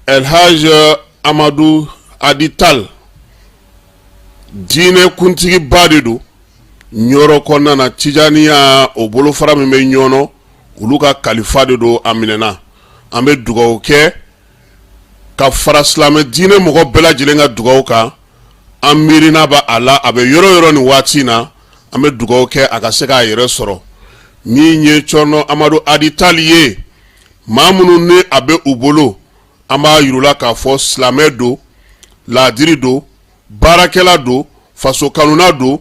Elhaj Amadu Hadi Tal, diinɛ kuntigiba de don Ɲɔrɔ kɔnɔna na, Tijaniya o bolofara min bɛ Ɲɔnɔ, olu ka kalifa de don. A minɛna. An bɛ dugawu kɛ ka fara silamɛ diinɛ mɔgɔ bɛɛ lajɛlen ka dugawu kan. An miirina bɛ a la, a bɛ yɔrɔ yɔrɔ nin waati in na. An bɛ dugawu kɛ a ka se k'a yɛrɛ sɔrɔ. Min ye Cɔrɔnɔ Amadu Hadi Tal ye, maa minnu ni a bɛ u bolo, an b'a yir'u la k'a fɔ silamɛ don, laadiri don, baarakɛla don, faso kanuna don.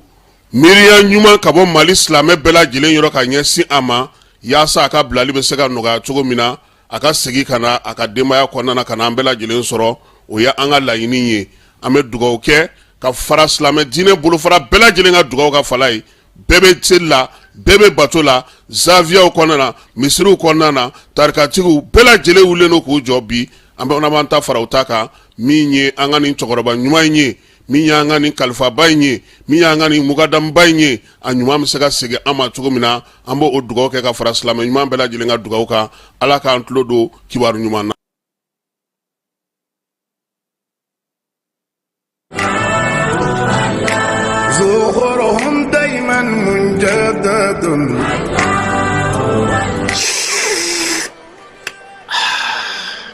Miiriya ɲuman ka bɔ Mali silamɛ bɛɛ lajɛlen yɔrɔ ka ɲɛsin a ma, yaasa a ka bilali bɛ se ka nɔgɔya cogo min na, a ka segin ka na a ka denbaya kɔnɔna na, ka na an bɛɛ lajɛlen sɔrɔ. O ye an ka laɲini ye. An bɛ dugawu kɛ ka fara silamɛ diinɛ bolofara bɛɛ lajɛlen ka dugawu kan. Fala ye, bɛɛ bɛ seli la, bɛɛ bɛ bato la, zawiyaw kɔnɔna na, misiriw kɔnɔna na, tarikatigiw bɛɛ lajɛlen wulilen don k'u jɔ bi. An bɛ b'an ta fara u ta kan. Min ye an ka nin cɛkɔrɔba ɲuman in ye, min y'an ka nin kalifaba in ye, min y'an ka nin mukadamuba in ye, a ɲuman bɛ se ka segin an ma cogo min na, an b'o o dugawu kɛ ka fara silamɛ ɲuman bɛɛ lajɛlen ka dugawu kan. Ala k'an tulo don kibaru ɲuman na.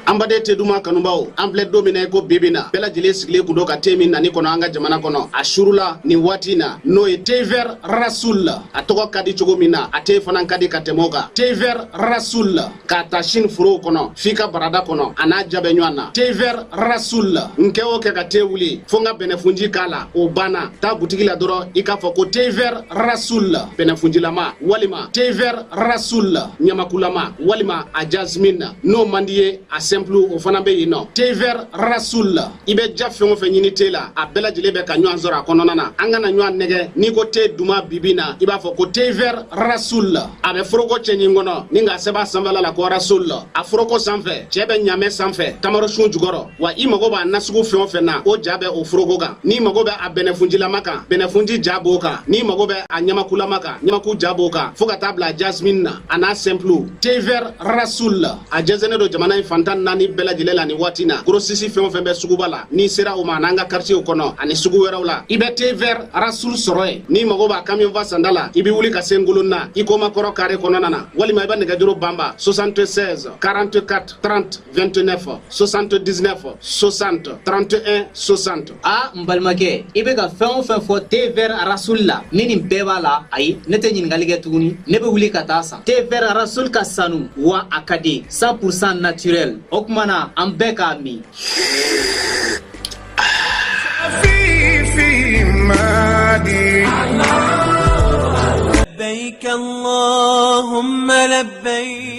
An baden te duman kanubaw, an filɛ don min na i ko bi bi na, bɛɛ lajɛlen sigilen kun don ka te min nani kɔnɔ an ka jamana kɔnɔ a surula nin waati in na, n'o ye thé vert Rasoul. A tɔgɔ ka di cogo min na, a te fana ka di ka tɛmɛ o kan. Thé vert Rasoul, k'a ta Chine forow kɔnɔ f'i ka barada kɔnɔ, a n'a ja bɛ ɲɔgɔn na. Thé vert Rasoul, n kɛ o kɛ ka te wuli fo n ka bɛnɛfunji k'a la, o banna. Taa butigi la dɔrɔn, i k'a fɔ ko thé vert Rasoul bɛnɛfunjilama, walima thé vert Rasoul ɲamakulama, walima a jasmine. N'o man di ye, a simple, o fana bɛ yen nɔ. Thé vert Rasoul, i bɛ ja fɛn o fɛn ɲini te la, a bɛɛ lajɛlen bɛ ka ɲɔgɔn sɔrɔ a kɔnɔna na. An kana ɲɔgɔn nɛgɛ. N'i ko te duman bibi na, i b'a fɔ ko thé vert Rasoul. A bɛ foroko cɛɲi kɔnɔ ni k'a sɛbɛn a sanfɛla la ko Rasoul. A foroko sanfɛ, cɛ bɛ ɲamɛ sanfɛ, tamarosun jukɔrɔ. Wa i mago b'a nasugu fɛn o fɛn na, o ja bɛ o foroko kan. N'i mago bɛ a bɛnɛfunjilama kan, bɛnɛfunji ja b'o kan. N'i mago bɛ a ɲamakulama kan, ɲamaku ja b'o kan, fo ka taa bila jasmine na, a n'a simple. Thé vert Rasoul, a jɛnsɛnnen don jamana in fan 14 bɛɛ lajɛlen la nin waati na. Grossiste fɛn o fɛn bɛ suguba la, n'i sera o ma, an'an ka quartier kɔnɔ ani sugu wɛrɛw la, i bɛ thé vert Rasoul sɔrɔ yen. N'i mago b'a camion fa sanda la, i bɛ wuli ka se Ngolonna Ikoma kɔrɔ carré kɔnɔna na, walima i bɛ nɛgɛjuru banba 76 44 30 29, 79 60 31 60. A n balimakɛ, i bɛ ka fɛn o fɛn fɔ thé vert Rasoul la, ni nin bɛɛ b'a la, ayi, ne tɛ ɲininkali kɛ tuguni, ne bɛ wuli ka taa san. Thé vert Rasoul ka sanu wa a ka di, 100% naturel. O tuma na an bɛɛ k'a min.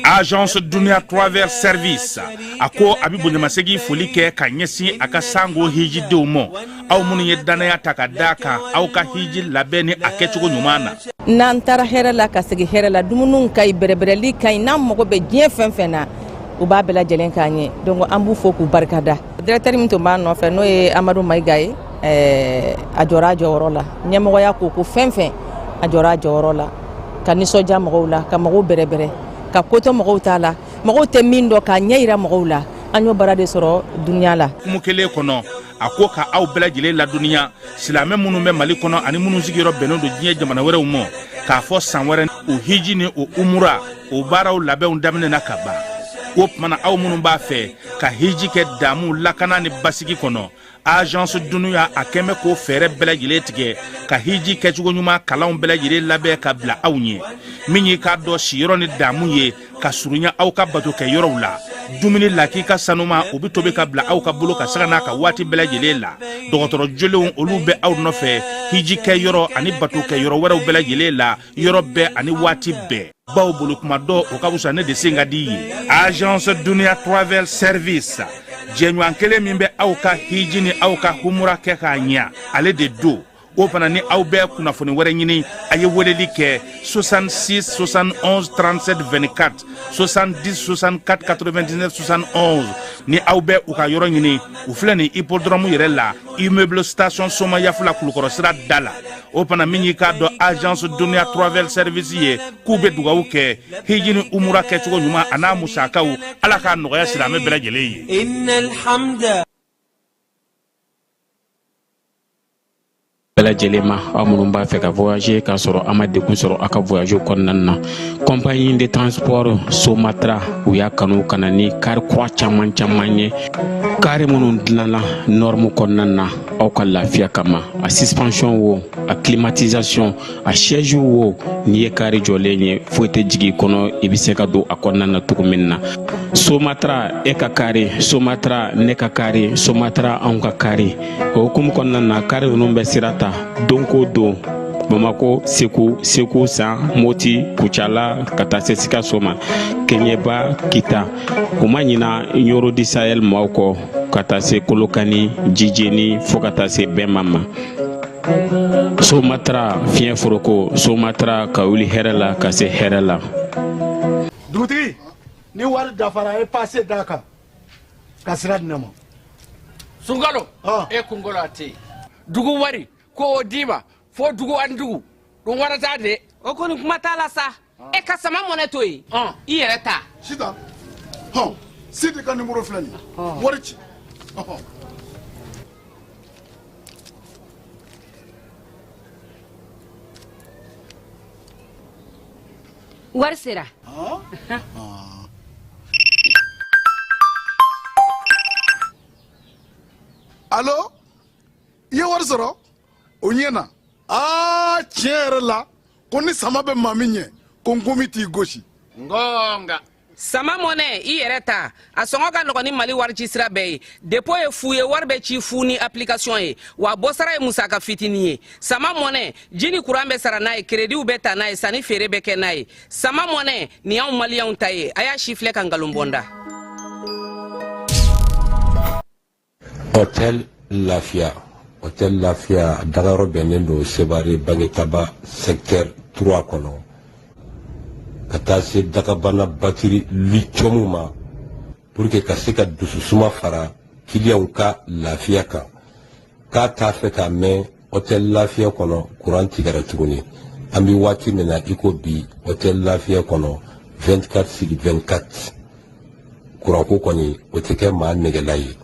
Agence Dunia Travel Service a ko a bɛ bonyamasegin foli kɛ ka ɲɛsin a ka sango hijidenw ma, aw minnu ye dannaya ta ka da kan aw ka hiji labɛn ni a kɛcogo ɲuman na. N'an taara hɛrɛ la ka segin hɛrɛ la, dumuniw ka ɲi, bɛrɛbɛrɛli ka ɲi. N'an mago bɛ diɲɛ fɛn fɛn na, u b'a bɛɛ lajɛlen k'an ye. Donc an b'u fo k'u barikada. Directeur min tun b'a nɔfɛ, n'o ye Amadu Mayiga ye, a jɔra a jɔyɔrɔ la. Ɲɛmɔgɔya ko ko fɛn fɛn, a jɔra a jɔyɔrɔ la ka nisɔndiya mɔgɔw la, ka mɔgɔw bɛrɛbɛrɛ, ka kotɔ mɔgɔw t'a la, mɔgɔw tɛ min dɔn, k'a ɲɛ yira mɔgɔw la. An y'o baara de sɔrɔ Dunia la. Hukumu kelen kɔnɔ, a ko ka aw bɛɛ lajɛlen ladɔnniya, silamɛ minnu bɛ Mali kɔnɔ ani minnu sigiyɔrɔ bɛnnen don diɲɛ jamana wɛrɛw ma, k'a fɔ san wɛrɛ o hiji ni o umura o baaraw labɛnw daminɛna ka ban. O tuma na, aw minnu b'a fɛ ka hiji kɛ damu, lakana ni basigi kɔnɔ, Agence Dunia a kɛn bɛ k'o fɛɛrɛ bɛɛ lajɛlen tigɛ ka hiji kɛcogo ɲuman kalanw bɛɛ lajɛlen labɛn ka bila aw ɲɛ. Min y'i k'a dɔn siyɔrɔ ni damu ye ka surunya aw ka bato kɛ yɔrɔw la, dumuni lakika sanuma, o bɛ tobi ka bila aw ka bolo ka sanga n'a ka waati bɛɛ lajɛlen la. Dɔgɔtɔrɔ jolenw, olu bɛ aw nɔfɛ hiji kɛ yɔrɔ ani bato kɛ yɔrɔ wɛrɛw bɛɛ lajɛlen la, yɔrɔ bɛɛ ani waati bɛɛ. Baw bolo kuma dɔ, o ka fisa ne de sen ka di ye. Agence Dunia Travel Service, jɛɲɔgɔn kelen min bɛ aw ka hiji ni aw ka humura kɛ k'a ɲa, ale de don. O fana ni aw bɛ kunnafoni wɛrɛ ɲini, a ye weleli kɛ 66 71 37 24, 70 64 99 71. Ni aw bɛ u ka yɔrɔ ɲini, u filɛ nin hippodrome yɛrɛ la, immeuble Station Somayaf la, Kulukɔrɔ sira da la. O fana min y'i k'a dɔn agence Dunia Travel Service ye, k'u bɛ dugawu kɛ hiji ni umura kɛcogo ɲuman a n'a musakaw, Ala k'a nɔgɔya silamɛ bɛɛ lajɛlen ye. Bɛɛ lajɛlen ma, aw minnu b'a fɛ ka voyager k'a sɔrɔ a ma degun sɔrɔ aw ka voyage kɔnɔna na, compagnie de transport Somatra, u y'a kanu ka na ni kari kura caman caman ye, kari minnu dilanna norme kɔnɔna na aw ka lafiya kama. A suspension wo, a climatisation, a siège wo, n'i ye kari jɔlen ye, foyi tɛ jigin i kɔnɔ, i bɛ se ka don a kɔnɔna na cogo min na. Somatra, e ka kari, Somatra, ne ka kari, Somatra, anw ka kari. O hukumu kɔnɔna na, kari ninnu bɛ sira ta don ko don Bamako, Segu, Segu San, Moti, Kucala, ka taa se Sikaso ma, Keɲeba, Kita. U ma ɲina Ɲoro du Sahel maaw kɔ, ka taa se Kolokani, Jijeni, fo ka taa se Bɛma ma. Somatra, fiɲɛ foroko, Somatra, ka wuli hɛrɛ la ka se hɛrɛ la. Dugutigi, ni wari dafara, a ye pase d'a kan ka sira di ne ma. Sunkalo, e kunkolo a tɛ yen. Dugu wari ko o d'i ma fo dugu ani dugu ɗum warata de. O kɔni, kuma t'a la sa. E ka sama mɔnɛ to yen, i yɛrɛ ta. Sitan, hɔn, Sidi ka nimoro filɛ nin ye, wari ci, ɔhɔn. Wari sera. Alo, i ye wari sɔrɔ, o ɲɛna. Aa, tiɲɛ yɛrɛ la, ko ni sama bɛ maa min ɲɛ, ko nkomi t'i gosi. Ngonga. Sama mɔnɛ, i yɛrɛ ta, a sɔngɔ ka nɔgɔn ni Mali wari ci sira bɛɛ ye. Dépôt ye fu ye, wari bɛ ci fu ni application ye, wa bɔsara ye musaka fitinin ye. Sama mɔnɛ, ji ni kuran bɛ sara n'a ye, créditw bɛ ta n'a ye, sanni feere bɛ kɛ n'a ye. Sama mɔnɛ nin y'anw maliyɛnw ta ye. A y'a si filɛ ka nkalon bɔ n da. Hôtel Lafiya, Hôtel Lafiya dagayɔrɔ bɛnnen don Sebare Bangetaba secteur 3 kɔnɔ, ka taa se dagabana batiri lithium ma, pour que ka se ka dususuma fara kiliyanw ka lafiya kan. K'a t'a fɛ k'a mɛn Hôtel Lafiya kɔnɔ kuran tigɛra tuguni. An bɛ waati min na i ko bi, Hôtel Lafiya kɔnɔ 24 sur 24, kuranko kɔni o tɛ kɛ maa nɛgɛla ye.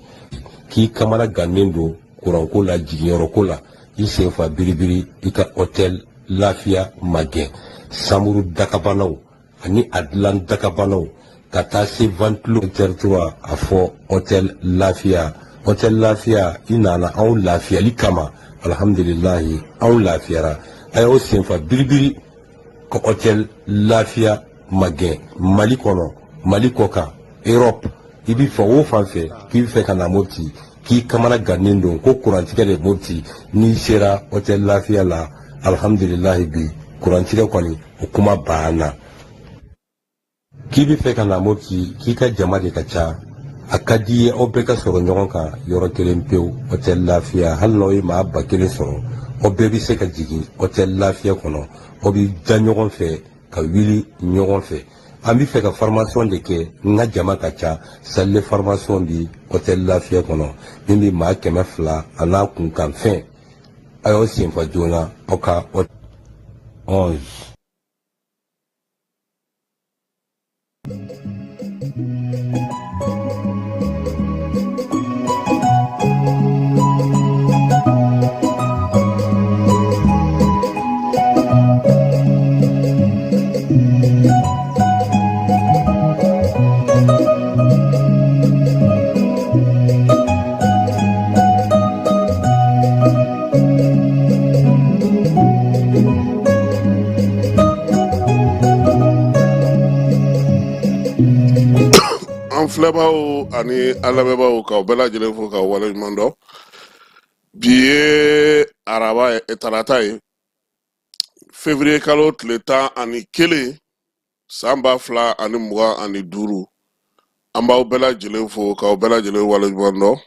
K'i kamana gannen don kuranko la, jiginyɔrɔko la, i sen fa biribiri, i ka Hôtel Lafiya magɛn. Samuru dakabanaw ani a dilan dakabanaw, ka taa se ventilo secteur 3, a fɔ Hôtel Lafiya. Hôtel Lafiya, i nana anw lafiyali kama, alhamdulilahi, anw lafiyara. A y'aw senfa biribiri ka Hôtel Lafiya magɛn. Mali kɔnɔ, Mali kɔ kan, Europe, i bɛ fan o fan fɛ k'i bɛ fɛ ka na Mopti, k'i kamana gannen don ko kurantigɛ de Mopti, n'i sera Hôtel Lafiya la, alhamdulilahi, bi kurantigɛ kɔni o kuma banna. K'i bɛ fɛ ka na Mopti, k'i ka jama de ka ca, a ka di i ye aw bɛɛ ka sɔrɔ ɲɔgɔn kan yɔrɔ kelen pewu, Hôtel Lafiya, hali n'aw ye maa 1000 sɔrɔ, aw bɛɛ bɛ se ka jigin Hôtel Lafiya kɔnɔ, aw bɛ da ɲɔgɔn fɛ ka wuli ɲɔgɔn fɛ. An bɛ fɛ ka formation de kɛ, n ka jama ka ca, salle de formation bi Hôtel Lafiya kɔnɔ min bɛ maa 200 a n'a kunkanfɛn. A y'aw senfa joona aw ka 11. An filɛbaaw ani an lamɛnbaaw, k'aw bɛɛ lajɛlen fo k'aw waleɲuman dɔn. Bi ye araba ye, tarata ye, février kalo tile 11, san 2025. An b'aw bɛɛ lajɛlen fo k'aw bɛɛ lajɛlen waleɲuman dɔn.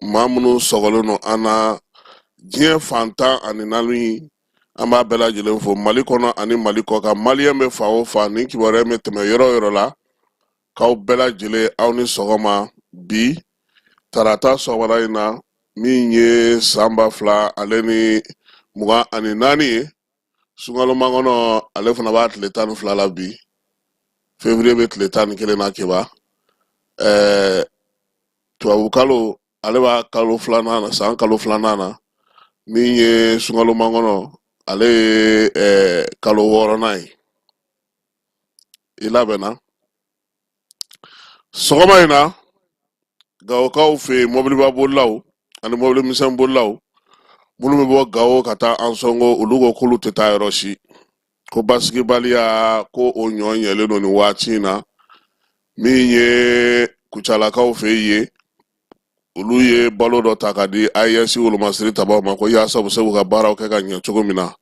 Maa minnu sɔgɔlen don an na diɲɛ fan 14, an b'a bɛɛ lajɛlen fo, Mali kɔnɔ ani Mali kɔ kan. Maliyɛn bɛ fan o fan, nin kibaruya bɛ tɛmɛ yɔrɔ o yɔrɔ la, k'aw bɛɛ lajɛlen aw ni sɔgɔma bi tarata sɔgɔmada in na, min ye san ba fila ale ni 24 ye. Sunkalo makɔnɔ, ale fana b'a tile 12 la bi. Février bɛ tile 11 na, Keba. Tubabukalo, ale b'a kalo filanan na, san kalo filanan na. Min ye sunkalo makɔnɔ, ale ye kalo wɔɔrɔnan ye. I labɛnna sɔgɔma in na, Gawokaw fɛ yen, mɔbiliba bolilaw ani mɔbili misɛn bolilaw minnu bɛ bɔ Gawo ka taa Ansɔngo, olu ko k'olu tɛ taa yɔrɔ si, ko basigibaliya ko o ɲɔ ɲɛlen don nin waati in na. Min ye Kucalakaw fɛ yen, olu ye balo dɔ ta ka di AES wolomasiri tabaw ma, ko yaasa u bɛ se k'u ka baaraw kɛ ka ɲɛ cogo min na.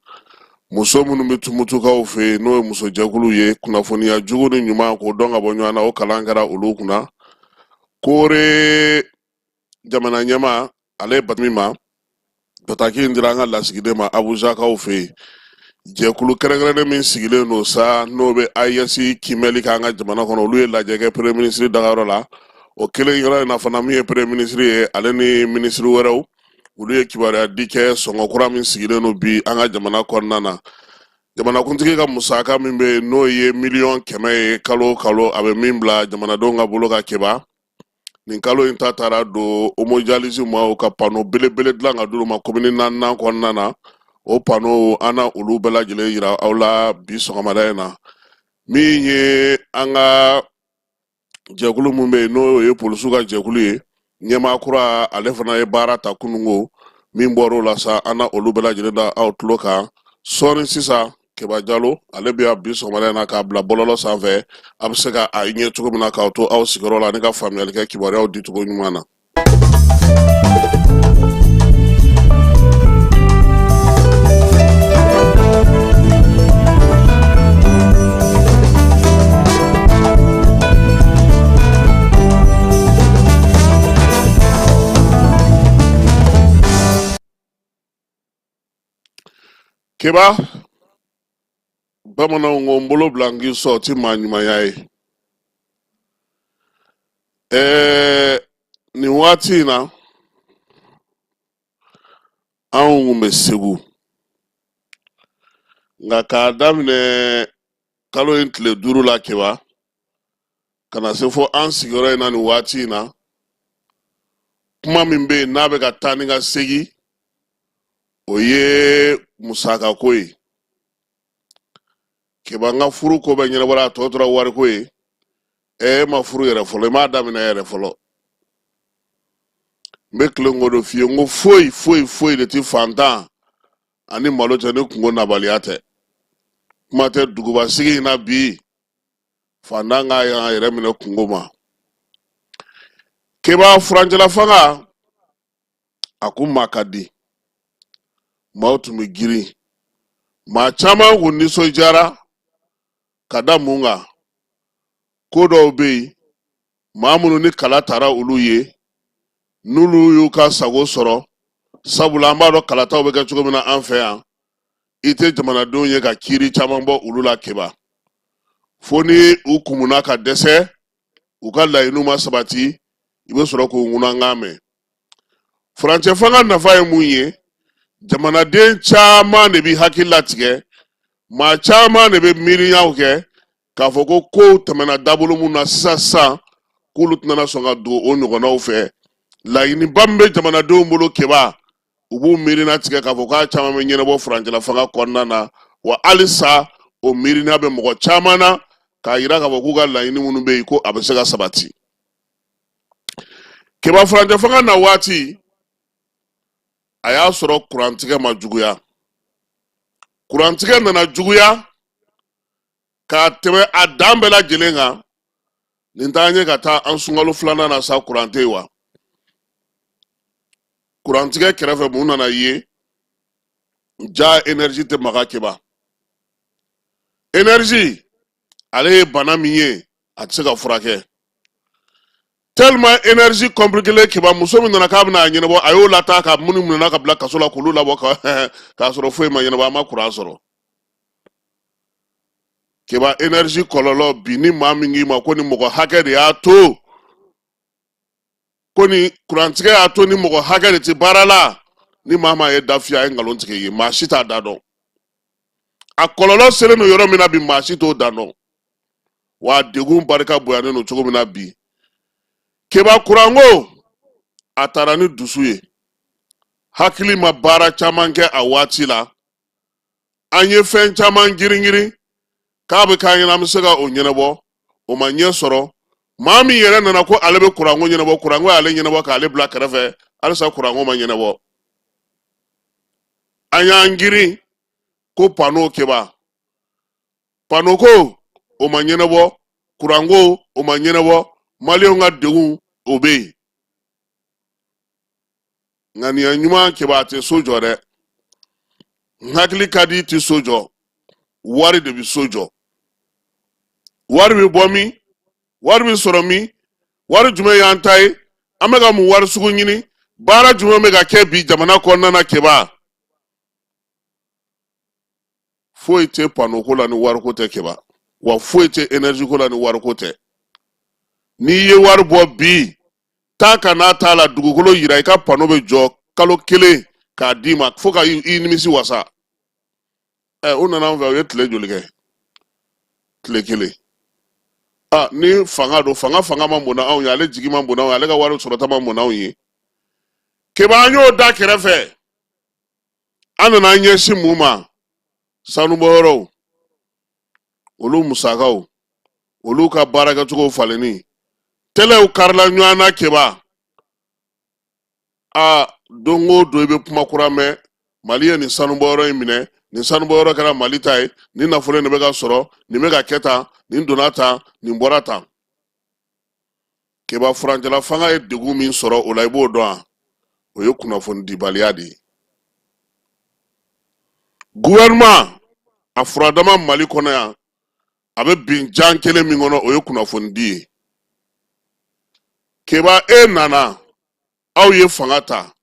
Muso minnu bɛ Tumutukaw fɛ yen, n'o ye musojɛkulu ye, kunnafoniya jugu ni ɲuman k'o dɔn ka bɔ ɲɔgɔn na, o kalan kɛra olu kunna. Kore jamana ɲɛmaa, ale ye bataki ma bataki in dira an ka lasigiden ma Abujakaw fɛ yen. Jɛkulu kɛrɛnkɛrɛnnen min sigilen don sa, n'o bɛ AES kiimɛli kɛ an ka jamana kɔnɔ, olu ye lajɛ kɛ premier ministre dagayɔrɔ la. O kelen yɔrɔ in na fana, min ye premier ministre ye, ale ni minisiri wɛrɛw, olu ye kibaruya di kɛ sɔngɔ kura min sigilen don bi an ka jamana kɔnɔna na. Jamanakuntigi ka musaka min bɛ yen, n'o ye miliyɔn 100 ye kalo o kalo, a bɛ min bila jamanadenw ka bolo kan, Keba, nin kalo in ta taara don hémodialyse maaw ka pano belebele dilan ka d'olu ma komini naaninan kɔnɔna na. O pano, an na olu bɛɛ lajɛlen yira aw la bi sɔgɔmada in na. Min ye an ka jɛkulu min bɛ yen, n'o ye polisiw ka jɛkulu ye, ɲɛmaa kura, ale fana ye baara ta kununko. Min bɔr'o la sa, an na olu bɛɛ lajɛlen da aw tulo kan sɔɔni sisan. Keba Jalo, ale bɛ yan bi sɔgɔmada in na k'a bila bɔlɔlɔ sanfɛ, a bɛ se ka a ɲɛ cogo min na k'aw to aw sigiyɔrɔ la ani ka faamuyali kɛ kibaruyaw dicogo ɲuman na. Keba, bamananw ko n bolo bila n k'i sɔn, o ti maa ɲumanya ye. Nin waati in na, anw kun bɛ Segu, nka k'a daminɛ kalo in tile 5 la, Keba, ka na se fo an sigiyɔrɔ in na nin waati in na, kuma min bɛ yen n'a bɛ ka taa ni ka segin, o ye musakako ye. Keba, n ka furu ko bɛɛ ɲɛnabɔra, a tɔ tora wariko ye. E ma furu yɛrɛ fɔlɔ, i m'a daminɛ yɛrɛ fɔlɔ. N bɛ tilen k'o de f'i ye, n ko foyi foyi foyi de tɛ fantan ani malo cɛ ni kunko nabaliya tɛ. Kuma tɛ duguba sigi in na bi, fantan k'a yɛrɛ minɛ kunko ma. Keba, furancɛla fanga a ko maa ka di, maaw tun bɛ girin, maa caman kun nisɔndiyara ka da mun kan? Ko dɔw bɛ yen, maa minnu ni kala tara olu ye, n'olu y'u ka sago sɔrɔ, sabula an b'a dɔn kalataw bɛ kɛ cogo min na an fɛ yan, i tɛ jamanadenw ye ka kiiri caman bɔ olu la, Keba, fo ni u kumuna ka dɛsɛ, u ka laɲiniw ma sabati, i bɛ sɔrɔ k'u ŋunankan mɛn. Furancɛ fanga nafa ye mun ye? Jamanaden caman de bɛ hakili latigɛ, maa caman de bɛ miiriyaw kɛ k'a fɔ ko kow tɛmɛna dabolo mun na sisan sisan, k'olu tɛna sɔn ka don o ɲɔgɔnnaw fɛ. Laɲiniba min bɛ jamanadenw bolo, Keba, u b'u miirina tigɛ k'a fɔ k'a caman bɛ ɲɛnabɔ furancɛla fanga kɔnɔna na. Wa halisa o miirina bɛ mɔgɔ caman na k'a yira k'a fɔ k'u ka laɲini minnu bɛ yen, ko a bɛ se ka sabati. Keba, furancɛ fanga na waati, a y'a sɔrɔ kurantigɛ ma juguya. Kurantigɛ nana juguya k'a tɛmɛ a dan bɛɛ lajɛlen kan. Nin t'an ye ka taa an sunkalo filanan na sa, kuran tɛ yen. Wa kurantigɛ kɛrɛfɛ, mun nana ye? Ja énergie tɛ maga. Keba, énergie, ale ye bana min ye, a tɛ se ka furakɛ tellement énergie compliquée. Keba, muso min nana k'a bɛna a ɲɛnabɔ, a y'o lataa ka minnu minɛna ka bila kaso la, k'olu labɔ k'a sɔrɔ foyi ma ɲɛnabɔ, a ma kuran sɔrɔ. Keba, énergie kɔlɔlɔ bi, ni maa min k'i ma ko ni mɔgɔ hakɛ de y'a to, ko ni kurantigɛ y'a to ni mɔgɔ hakɛ de tɛ baara la, Ni maa maa ye da fiyɛ, a ye nkalon tigɛ i ye. Maa si t'a da dɔn. A kɔlɔlɔ selen don yɔrɔ min na bi, maa si t'o da dɔn. Wa degun barika bonyanen don cogo min na bi, Keba, kuranko a taara ni dusu ye, hakili ma baara caman kɛ a waati la. An ye fɛn caman giringirin k'a bɛ k'an ɲɛna, an bɛ se ka o ɲɛnabɔ, o ma ɲɛ sɔrɔ. Maa min yɛrɛ nana ko ale bɛ kuranko ɲɛnabɔ, kuranko y'ale ɲɛnabɔ k'ale bila kɛrɛfɛ. Halisa kuranko ma ɲɛnabɔ. An y'an girin ko pano, Keba, pano ko o ma ɲɛnabɔ, kuranko o ma ɲɛnabɔ. Maliyɛnw ka degun o bɛ yen. Ŋaniya ɲuman, Keba, a tɛ so jɔ dɛ. N hakili ka di tɛ so jɔ, wari de bɛ so jɔ. Wari bɛ bɔ min? Wari bɛ sɔrɔ min? Wari jumɛn y'an ta ye? An bɛ ka mun wari sugu ɲini? Baara jumɛn bɛ ka kɛ bi jamana kɔnɔna na, Keba? Foyi tɛ pano ko la ni wariko tɛ, Keba. Wa foyi tɛ énergie ko la ni wariko tɛ. N'i ye wari bɔ bi, taa ka n'a t'a la, dugukolo yira, i ka pano bɛ jɔ kalo kelen k'a d'i ma fo ka i nimisi wasa. Ɛ, u nana an fɛ, u ye tile joli kɛ? Tile kelen. A ni fanga don, fanga man bon n'anw ye, ale jigi man bon n'anw ye, ale ka wari sɔrɔta man bon n'anw ye. Keba, an y'o da kɛrɛfɛ, an nana an ɲɛsin mun ma? Sanubɔyɔrɔw, olu musakaw, olu ka baarakɛcogo falenni, tɛlɛw karila ɲɔgɔn na. Keba, a don o don i bɛ kuma kura mɛn: Mali ye nin sanubɔyɔrɔ in minɛ, nin sanubɔyɔrɔ kɛra Mali ta ye, nin nafolo in de bɛ ka sɔrɔ, nin bɛ ka kɛ tan, nin donna tan, nin bɔra tan. Keba, furancɛla fanga ye degun min sɔrɔ o la, i b'o dɔn wa? O ye kunnafonidibaliya de ye. Gouvernement a furadama Mali kɔnɔ yan, a bɛ bin jan kelen min kɔnɔ, o ye kunnafonidi ye. Keba, e nana, aw ye fanga ta,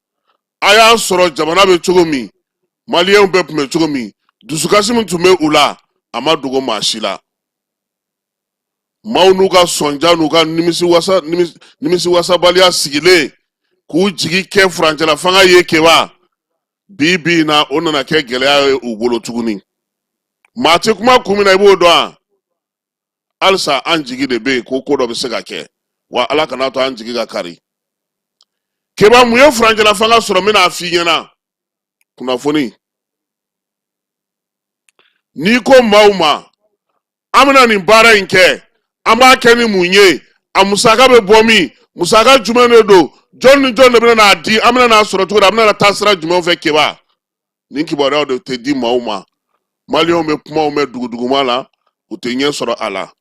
a y'a sɔrɔ jamana bɛ cogo min, maliyɛnw bɛɛ tun bɛ cogo min, dusukasi min tun bɛ u la, a ma dogo maa si la. Maaw n'u ka sɔnja n'u ka nimisiwasabaliya sigilen k'u jigi kɛ furancɛla fanga ye. Keba, bi bi in na, o nana kɛ gɛlɛya ye u bolo tuguni. Maa tɛ kuma kun min na, i b'o dɔn wa? Halisa an jigi de bɛ yen ko ko dɔ bɛ se ka kɛ, wa Ala kana to an jigi ka kari. Keba, mun ye furancɛla fanga sɔrɔ? N bɛna a f'i ɲɛna. Kunnafoni, n'i ko maaw ma an bɛna nin baara in kɛ, an b'a kɛ ni mun ye, a musaka bɛ bɔ min, musaka jumɛn de don, jɔn ni jɔn de bɛna n'a di, an bɛna n'a sɔrɔ cogo di, an bɛna taa sira jumɛn fɛ, Keba, nin kibaruyaw de tɛ di maaw ma. Maliyɛnw bɛ kumaw mɛn duguduguma la, u tɛ ɲɛ sɔrɔ a la.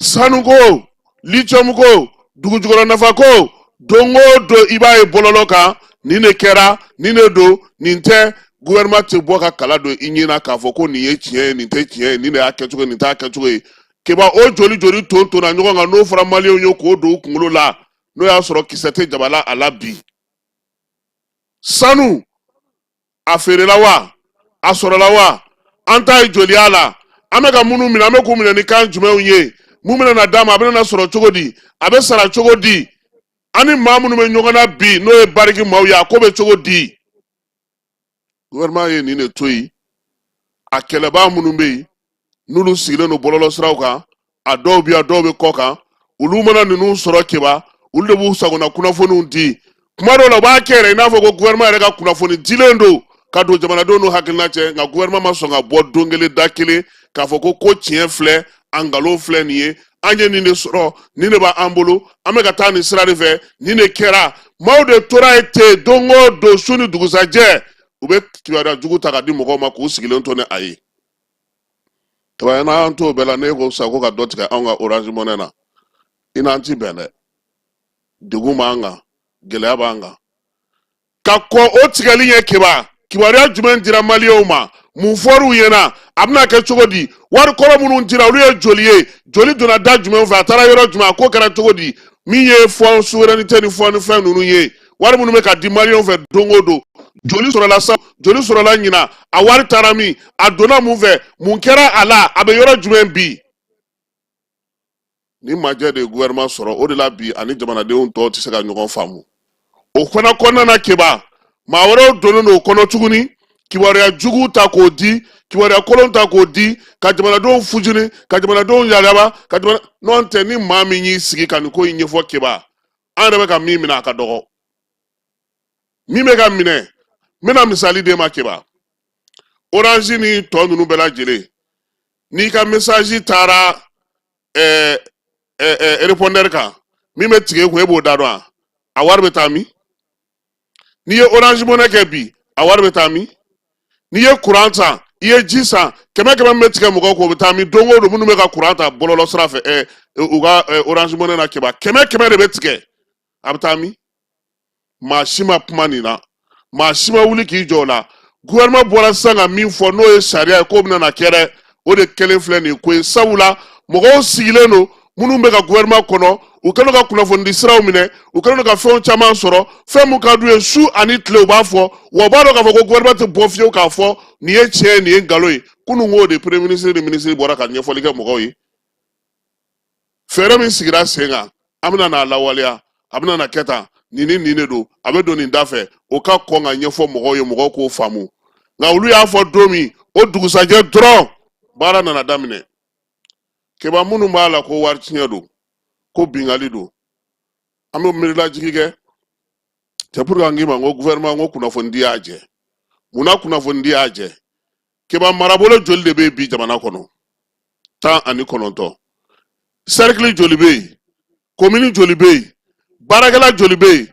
Sanuko, lithium ko, dugujukɔrɔ nafa ko, don o don i b'a ye bɔlɔlɔ kan, nin de kɛra, nin de don, nin tɛ. Gouvernement tɛ bɔ ka kala don i ɲɛ na k'a fɔ ko nin ye tiɲɛ ye, nin tɛ tiɲɛ ye, nin de y'a kɛcogo ye, nin t'a kɛcogo ye. Keba, o joli joli ton tonna ɲɔgɔn kan, n'o fɔra maliyɛnw ye k'o don u kunkolo la, n'o y'a sɔrɔ kisɛ tɛ jaba la a la bi. Sanu a feerela wa, a sɔrɔla wa, an ta ye joli y'a la, an bɛ ka minnu minɛ, an bɛ k'u minɛ ni kan jumɛnw ye, mun bɛna na d'a ma, a bɛna na sɔrɔ cogo di, a bɛ sara cogo di, an ni maa minnu bɛ ɲɔgɔn na bi, n'o ye Barrick maaw ye, a ko bɛ cogo di? Gouvernement ye nin de to yen. A kɛlɛbaa minnu bɛ yen, n'olu sigilen don bɔlɔlɔ siraw kan, a dɔw bɛ yan, dɔw bɛ kɔ kan, olu mana ninnu sɔrɔ, Keba, olu de b'u sagona kunnafoniw di. Kuma dɔw la, u b'a kɛ yɛrɛ i n'a fɔ ko gouvernement yɛrɛ ka kunnafoni dilen don ka don jamanadenw n'u hakilina cɛ. Nka gouvernement ma sɔn ka bɔ don kelen da kelen k'a fɔ ko tiɲɛ filɛ, a nkalon filɛ nin ye, an ye nin de sɔrɔ, nin de b'an bolo, an bɛ ka taa nin sira de fɛ, nin de kɛra. Maaw de tora yen ten don o don, su ni dugusajɛ, u bɛ kibaruya jugu ta ka di mɔgɔw ma k'u sigilen to ni a ye. Kaba, n'an t'o bɛɛ la, n'e ko sisan ko ka dɔ tigɛ anw ka Orange Money na, i n'an ti bɛn dɛ. Degun b'an kan, gɛlɛya b'an kan. Ka kɔn o tigɛli ɲɛ, Keba, kibaruya jumɛn dira maliyɛnw ma? Mun fɔr'u ɲɛna? A bɛna kɛ cogo di? Wari kɔrɔ minnu dira, olu ye joli ye? Joli donna da jumɛn fɛ? A taara yɔrɔ jumɛn? A ko kɛra cogo di? Min ye fonds souveraineté ni fonds ni fɛn ninnu ye, wari minnu bɛ ka di maliyɛnw fɛ don o don, joli sɔrɔla sa, joli sɔrɔla ɲina, a wari taara min, a donna mun fɛ, mun kɛra a la, a bɛ yɔrɔ jumɛn bi? Ni majɛ de ye gouvernement sɔrɔ, o de la bi ani jamanadenw tɔw tɛ se ka ɲɔgɔn faamu. O fana kɔnɔna na, Keba, Maa wɛrɛw donnen don o kɔnɔ tuguni, kibaruya jugu ta k'o di, kibaruya kolon ta k'o di, ka jamanadenw fujuni, ka jamanadenw yalaba ka jamana. N'o tɛ, ni maa min y'i sigi ka nin ko in ɲɛfɔ, Keba, an yɛrɛ bɛ ka min minɛ, a ka dɔgɔ. Min bɛ ka minɛ, n bɛna misali d'e ma, Keba. Orange ni tɔ ninnu bɛɛ lajɛlen, n'i ka message taara ɛɛ ɛɛ répondeur kan, min bɛ tigɛ e kun, e b'o da dɔn. A wari bɛ taa min? N'i ye Orange Money kɛ bi, a wari bɛ taa min? N'i ye kuran san, i ye ji san, kɛmɛ kɛmɛ min bɛ tigɛ mɔgɔw kun, o bɛ taa min? Don o don, minnu bɛ ka kuran ta bɔlɔlɔ sira fɛ, u ka Orange Money na, Keba, kɛmɛ kɛmɛ de bɛ tigɛ, a bɛ taa min? Maa si ma kuma nin na, maa si ma wuli k'i jɔ o la. Gouvernement bɔra sisan ka min fɔ, n'o ye sariya ye, k'o bɛna na kɛ dɛ, o de kɛlen filɛ nin ko ye. Sabula mɔgɔw sigilen don minnu bɛ ka gouvernement kɔnɔ, u kɛlen ka kunnafonidi siraw minɛ, u kɛlen ka fɛnw caman sɔrɔ, fɛn mun ka d'u ye su ani tile, u b'a fɔ. Wa u b'a dɔn k'a fɔ ko gouvernement tɛ bɔ fiyewu k'a fɔ nin ye tiɲɛ ye, nin ye nkalon ye. Kunun k'o de premier ministre ni ministre bɔra ka ɲɛfɔli kɛ mɔgɔw ye. Fɛɛrɛ min sigira sen kan, an bɛna n'a lawaleya, a bɛna na kɛ tan, nin ni nin de don, a bɛ don nin da fɛ, o ka kɔn ka ɲɛfɔ mɔgɔw ye, mɔgɔw k'o faamu. Nka olu y'a fɔ don min, o dugusajɛ dɔrɔn baara nana daminɛ. Keba, minnu b'a la ko wari tiɲɛ don, ko bingali don, an bɛ miirilajigi kɛ. C'est pourquoi n k'i ma n ko gouvernement ko kunnafonidi y'a jɛ. Munna kunnafonidi y'a jɛ? Keba, marabolo joli de bɛ yen bi jamana kɔnɔ? 19. Cercle joli bɛ yen? Komini joli bɛ yen? Baarakɛla joli bɛ yen?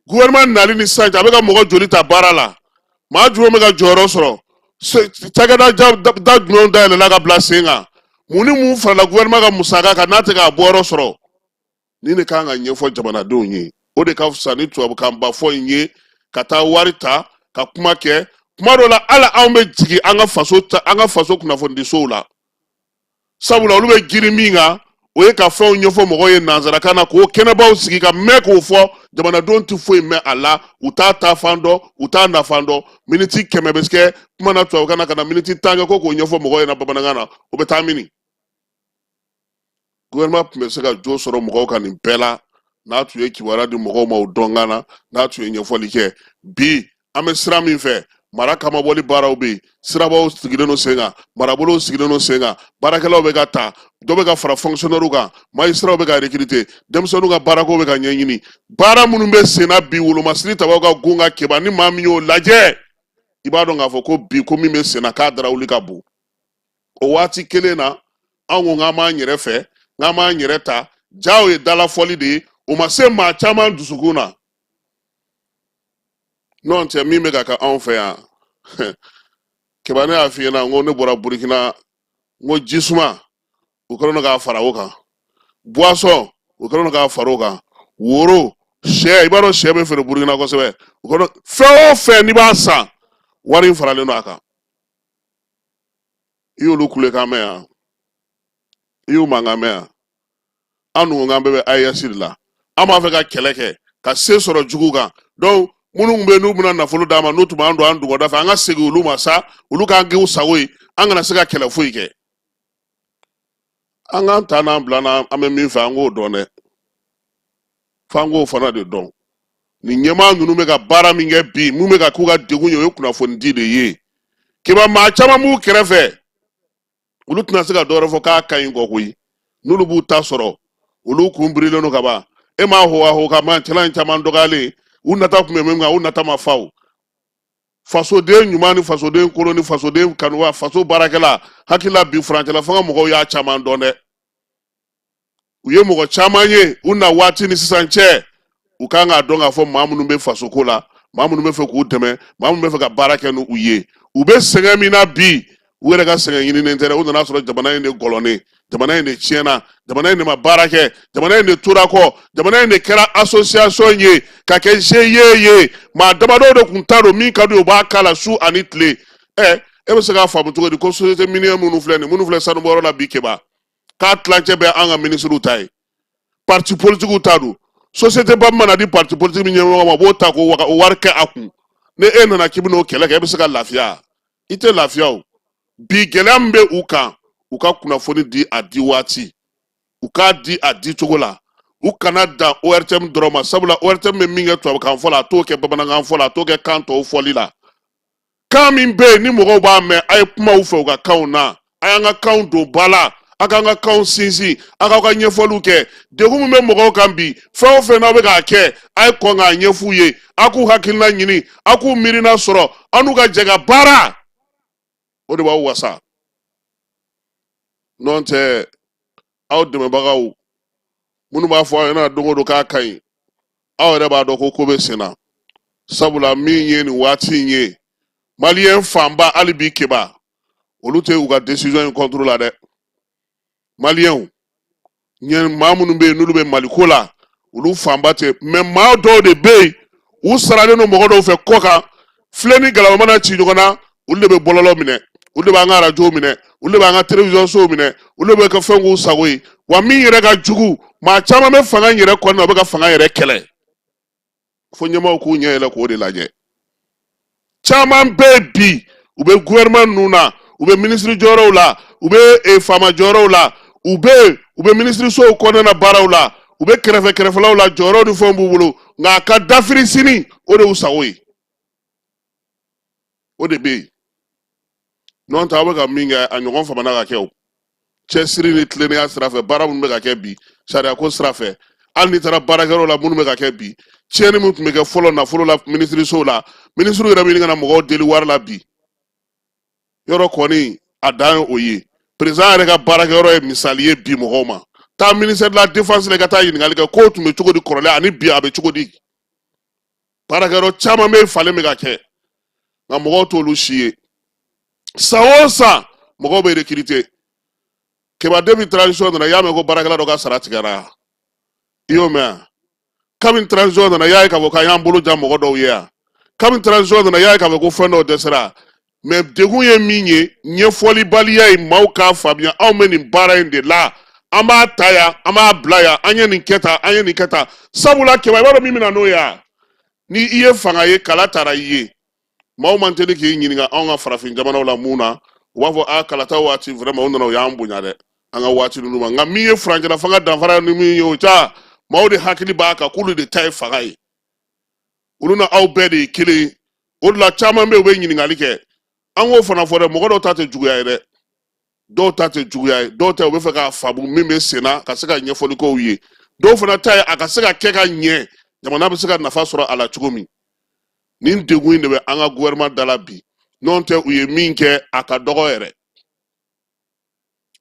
Gouvernement nali ni sisan cɛ, a bɛ ka mɔgɔ joli ta baara la? Maa jumɛn bɛ ka jɔyɔrɔ sɔrɔ? Cakɛda da jumɛnw dayɛlɛla ka bila sen kan? Mun ni mun farala gouvernement ka musaka kan n'a tɛ k'a bɔyɔrɔ sɔrɔ? Nin de kan ka ɲɛfɔ jamanadenw ye. O de ka fisa ni tubabukanba fɔ in ye, ka taa wari ta ka kuma kɛ. Kuma dɔ la, hali anw bɛ jigin an ka faso ta, an ka faso kunnafonidisow la, sabula olu bɛ girin min kan, o ye ka fɛnw ɲɛfɔ mɔgɔw ye nanzarakan na, k'o kɛnɛbaw sigi ka mɛn k'o fɔ. Jamanadenw tɛ foyi mɛn a la, u t'a taafan dɔn, u t'a nafan dɔn. Miniti 100 bɛ kɛ kuma na tubabukan na, ka na miniti 10 kɛ ko k'o ɲɛfɔ mɔgɔw ɲɛna bamanankan na, o bɛ taa mini? Gouvernement tun bɛ se ka jo sɔrɔ mɔgɔw kan nin bɛɛ la, n'a tun ye kibaruya di mɔgɔw ma o dɔnkan na, n'a tun ye ɲɛfɔli kɛ. Bi an bɛ sira min fɛ, mara kamabɔli baaraw bɛ yen, sirabaw sigilen don sen kan, marabolow sigilen don sen kan, baarakɛlaw bɛ ka ta, dɔ bɛ ka fara fonctionnaires kan, magistrats bɛ ka recruter, denmisɛnninw ka baarako bɛ ka ɲɛɲini. Baara minnu bɛ sen na bi, wolomasiri tabaw ka gun ka, Keba, ni maa min y'o lajɛ, i b'a dɔn k'a fɔ ko bi ko min bɛ sen na, k'a darawuli ka bon. O waati kelen na, anw ko k'an b'an yɛrɛ fɛ, k'an b'an yɛrɛ ta. Ja, o ye dalafɔli de ye, o ma se maa caman dusukun na. N'o tɛ, min bɛ ka kɛ anw fɛ yan, Keba, ne y'a f'i ɲɛna n ko ne bɔra Burukina, n ko jisuma, u kɛlen don k'a fara o kan, boisson, u kɛlen don k'a fara o kan, woro, sɛ, i b'a dɔn sɛ bɛ feere Burukina kosɛbɛ, u kɛlen fɛn o fɛn n'i b'a san, wari in faralen don a kan. I y'olu kulekan mɛn yan? I y'u mankan mɛn yan? An dun ko k'an bɛɛ bɛ AES de la, an b'a fɛ ka kɛlɛ kɛ ka se sɔrɔ jugu kan. Donc minnu bɛ yen n'u bɛna nafolo d'an ma, n'u tun b'an don an dugɔda fɛ, an ka segin olu ma sa, olu k'an k'u sago ye, an kana se ka kɛlɛ foyi kɛ. An k'an ta n'an bila n'an, an bɛ min fɛ, an k'o dɔn dɛ, f'an k'o fana de dɔn. Nin ɲɛmaa ninnu bɛ ka baara min kɛ bi, mun bɛ ka k'u ka degun ye, o ye kunnafonidi de ye. Keba, maa caman b'u kɛrɛfɛ, olu tɛna se ka dɔwɛrɛ fɔ k'a ka ɲi kɔ koyi. N'olu b'u ta sɔrɔ, olu kun birilen don ka ban. E m'a ho ho ka man cɛla in caman dɔgɔyalen, u nata tun bɛ min kan, u nata ma fa. O fasoden ɲuman ni fasoden kolon ni fasoden kanuwa, faso baarakɛla, hakili la bi furancɛla fanga mɔgɔw y'a caman dɔn dɛ. U ye mɔgɔ caman ye u na waati ni sisan cɛ, u kan k'a dɔn k'a fɔ maa minnu bɛ fasoko la, maa minnu bɛ fɛ k'u dɛmɛ, maa minnu bɛ fɛ ka baara kɛ n'u ye. U bɛ sɛgɛn min na bi, u yɛrɛ ka sɛgɛn ɲininen tɛ dɛ. U nana sɔrɔ jamana in de gɔlɔnnen, jamana in de tiɲɛna, jamana in de ma baara kɛ, jamana in de tora kɔ, jamana in de kɛra association ye ka kɛ GIE ye. Maa damadɔw de kun ta don, min ka d'u ye, u b'a k'a la su ani tile. Ɛ, e bɛ se k'a faamu cogo di ko société minière minnu filɛ nin, minnu filɛ sanubɔyɔrɔ la bi, Keba, k'a tilancɛ bɛ an ka minisiriw ta ye, parti politikiw ta don? Société ba mana di parti politique min ɲɛmɔgɔ ma, o b'o ta k'o o wari kɛ a kun. Ni e nana k'i bɛn'o kɛlɛ kɛ, e bɛ se ka lafiya? I tɛ lafiya. O bi gɛlɛya min bɛ u kan, u ka kunnafoni di a di waati, u k'a di a di cogo la, U kana dan ORTM dɔrɔn ma, sabula ORTM bɛ min kɛ tubabukan fɔ la, a t'o kɛ bamanankan fɔ la, a t'o kɛ kan tɔw fɔli la. Kan min bɛ yen ni mɔgɔw b'a mɛn, a ye kuma u fɛ u ka kanw na. A y'an ka kanw don ba la, a k'an ka kanw sinsin, a k'aw ka ɲɛfɔliw kɛ. Degun min bɛ mɔgɔw kan bi, fɛn o fɛn n'aw bɛ k'a kɛ, a ye kɔn k'a ɲɛf'u ye, a k'u hakilina ɲini, a k'u miirina sɔrɔ, aw n'u ka jɛ ka baara. O de b'aw wasa. N'o tɛ, aw dɛmɛbagaw minnu b'a fɔ aw ɲɛna don o don k'a ka ɲi, aw yɛrɛ b'a dɔn ko ko bɛ sen na, sabula min ye nin waati in ye, maliyɛn fanba hali bi, Keba, olu tɛ u ka décision in contre la dɛ. Maliyɛnw ɲɛ, maa minnu bɛ yen n'olu bɛ maliko la, olu fanba tɛ. Mais maa dɔw de bɛ yen, u saralen don mɔgɔ dɔw fɛ kɔ kan. Filen ni galama mana ci ɲɔgɔn na, olu de bɛ bɔlɔlɔ minɛ, olu de b'an ka arajow minɛ, olu de b'an ka télévision sow minɛ, olu de bɛ ka fɛn k'u sago ye. Wa min yɛrɛ ka jugu, maa caman bɛ fanga in yɛrɛ kɔnɔna, u bɛ ka fanga yɛrɛ kɛlɛ. Fo ɲɛmaaw k'u ɲɛ yɛlɛ k'o de lajɛ. Caman bɛ yen bi, u bɛ gouvernement ninnu na, u bɛ minisiri jɔyɔrɔw la, u bɛ faama jɔyɔrɔw la, u bɛ yen, u bɛ minisirisow kɔnɔna baaraw la, u bɛ kɛrɛfɛ kɛrɛfɛlaw la, jɔyɔrɔw ni fɛnw b'u bolo, nka a ka dafiri sini, o de y'u sago ye. O de bɛ yen. N'o tɛ, aw bɛ ka min kɛ, a ɲɔgɔn famana ka kɛ. O cɛsiri ni tilennenya sira fɛ, baara minnu bɛ ka kɛ bi, sariyako sira fɛ, hali n'i taara baarakɛyɔrɔ la, minnu bɛ ka kɛ bi, tiɲɛni min tun bɛ kɛ fɔlɔ nafolo la minisirisow la, minisiriw yɛrɛ bɛ ɲini ka na mɔgɔw deli wari la bi. Yɔrɔ kɔni a dan ye o ye. Président yɛrɛ ka baarakɛyɔrɔ ye misali ye bi mɔgɔw ma. Taa ministère de la défense la, i ka taa ɲininkali kɛ k'o tun bɛ cogo di kɔrɔlen ani bi a bɛ cogo di. Baarakɛyɔrɔ caman bɛ yen, falen bɛ ka kɛ, nka mɔgɔw t'olu si ye. San o san mɔgɔw bɛ recruter. Keba, depuis transition nana, i y'a mɛn ko baarakɛla dɔ ka sara tigɛra? I y'o mɛn wa? Kabini transition nana, i y'a ye k'a fɔ k'an y'an bolo jan mɔgɔ dɔw ye yan? Kabini transition nana, i y'a ye k'a fɔ ko fɛn dɔw dɛsɛra? Mais degun ye min ye, ɲɛfɔlibaliya ye. Maaw k'a faamuya, anw bɛ nin baara in de la, an b'a ta yan, an b'a bila yan, an ye nin kɛ tan, an ye nin kɛ tan. Sabula Keba, i b'a dɔn min bɛ na n'o ye wa? Ni i ye fanga ye, kala taara i ye, maaw man teli k'i ɲininka. Anw ka farafin jamanaw la, mun na u b'a fɔ a kalata waati, vraiment u nana, u y'an bonya dɛ, an ka waati ninnu ma. Nka min ye furancɛla fanga danfara ni min ye, o ca maaw de hakili b'a kan k'olu de ta ye fanga ye, olu na aw bɛɛ de ye kelen ye. O de la caman bɛ yen, u bɛ ɲininkali kɛ. An k'o fana fɔ dɛ, mɔgɔ dɔw ta tɛ juguya ye dɛ, dɔw ta tɛ juguya ye. Dɔw ta, u bɛ fɛ k'a faamu min bɛ sen na, ka se ka ɲɛfɔli k'u ye. Dɔw fana ta ye a ka se ka kɛ ka ɲɛ, jamana bɛ se ka nafa sɔrɔ a la cogo min. Nin degun in de bɛ an ka gouvernement da la bi. N'o tɛ, u ye min kɛ, a ka dɔgɔ yɛrɛ,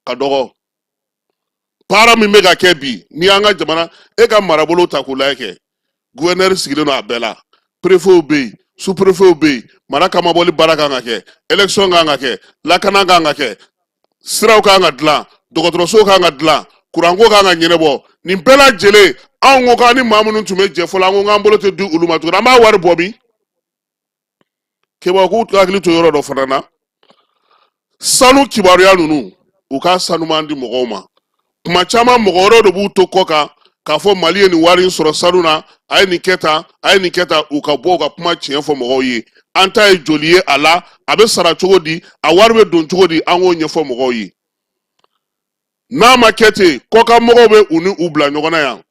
ka dɔgɔ. Baara min bɛ ka kɛ bi, n'i y'an ka jamana e ka marabolo ta k'u lajɛ kɛ, gouverneur sigilen don a bɛɛ la, préfetw bɛ yen, sous préfetw bɛ yen, mara kamabɔli baara kan ka kɛ, élection kan ka kɛ, lakana kan ka kɛ, siraw kan ka dilan, dɔgɔtɔrɔso kan ka dilan, kuranko kan ka ɲɛnabɔ. Nin bɛɛ lajɛlen, anw ko k'an ni maa minnu tun bɛ jɛ fɔlɔ, an ko k'an bolo tɛ di olu ma tuguni. An b'a wari bɔ min? Keba, k'u hakili to yɔrɔ dɔ fana na. Sanu kibaruya ninnu, u ka sanuman di mɔgɔw ma. Kuma caman, mɔgɔ wɛrɛw de b'u to kɔ kan k'a fɔ Mali ye nin wari in sɔrɔ sanu na, a ye nin kɛ tan, a ye nin kɛ tan. U ka bɔ u ka kuma tiɲɛ fɔ mɔgɔw ye. An ta ye joli ye a la, a bɛ sara cogo di, a wari bɛ don cogo di, an k'o ɲɛfɔ mɔgɔw ye. N'a ma kɛ ten, kɔkan mɔgɔw bɛ u ni u bila ɲɔgɔn na yan,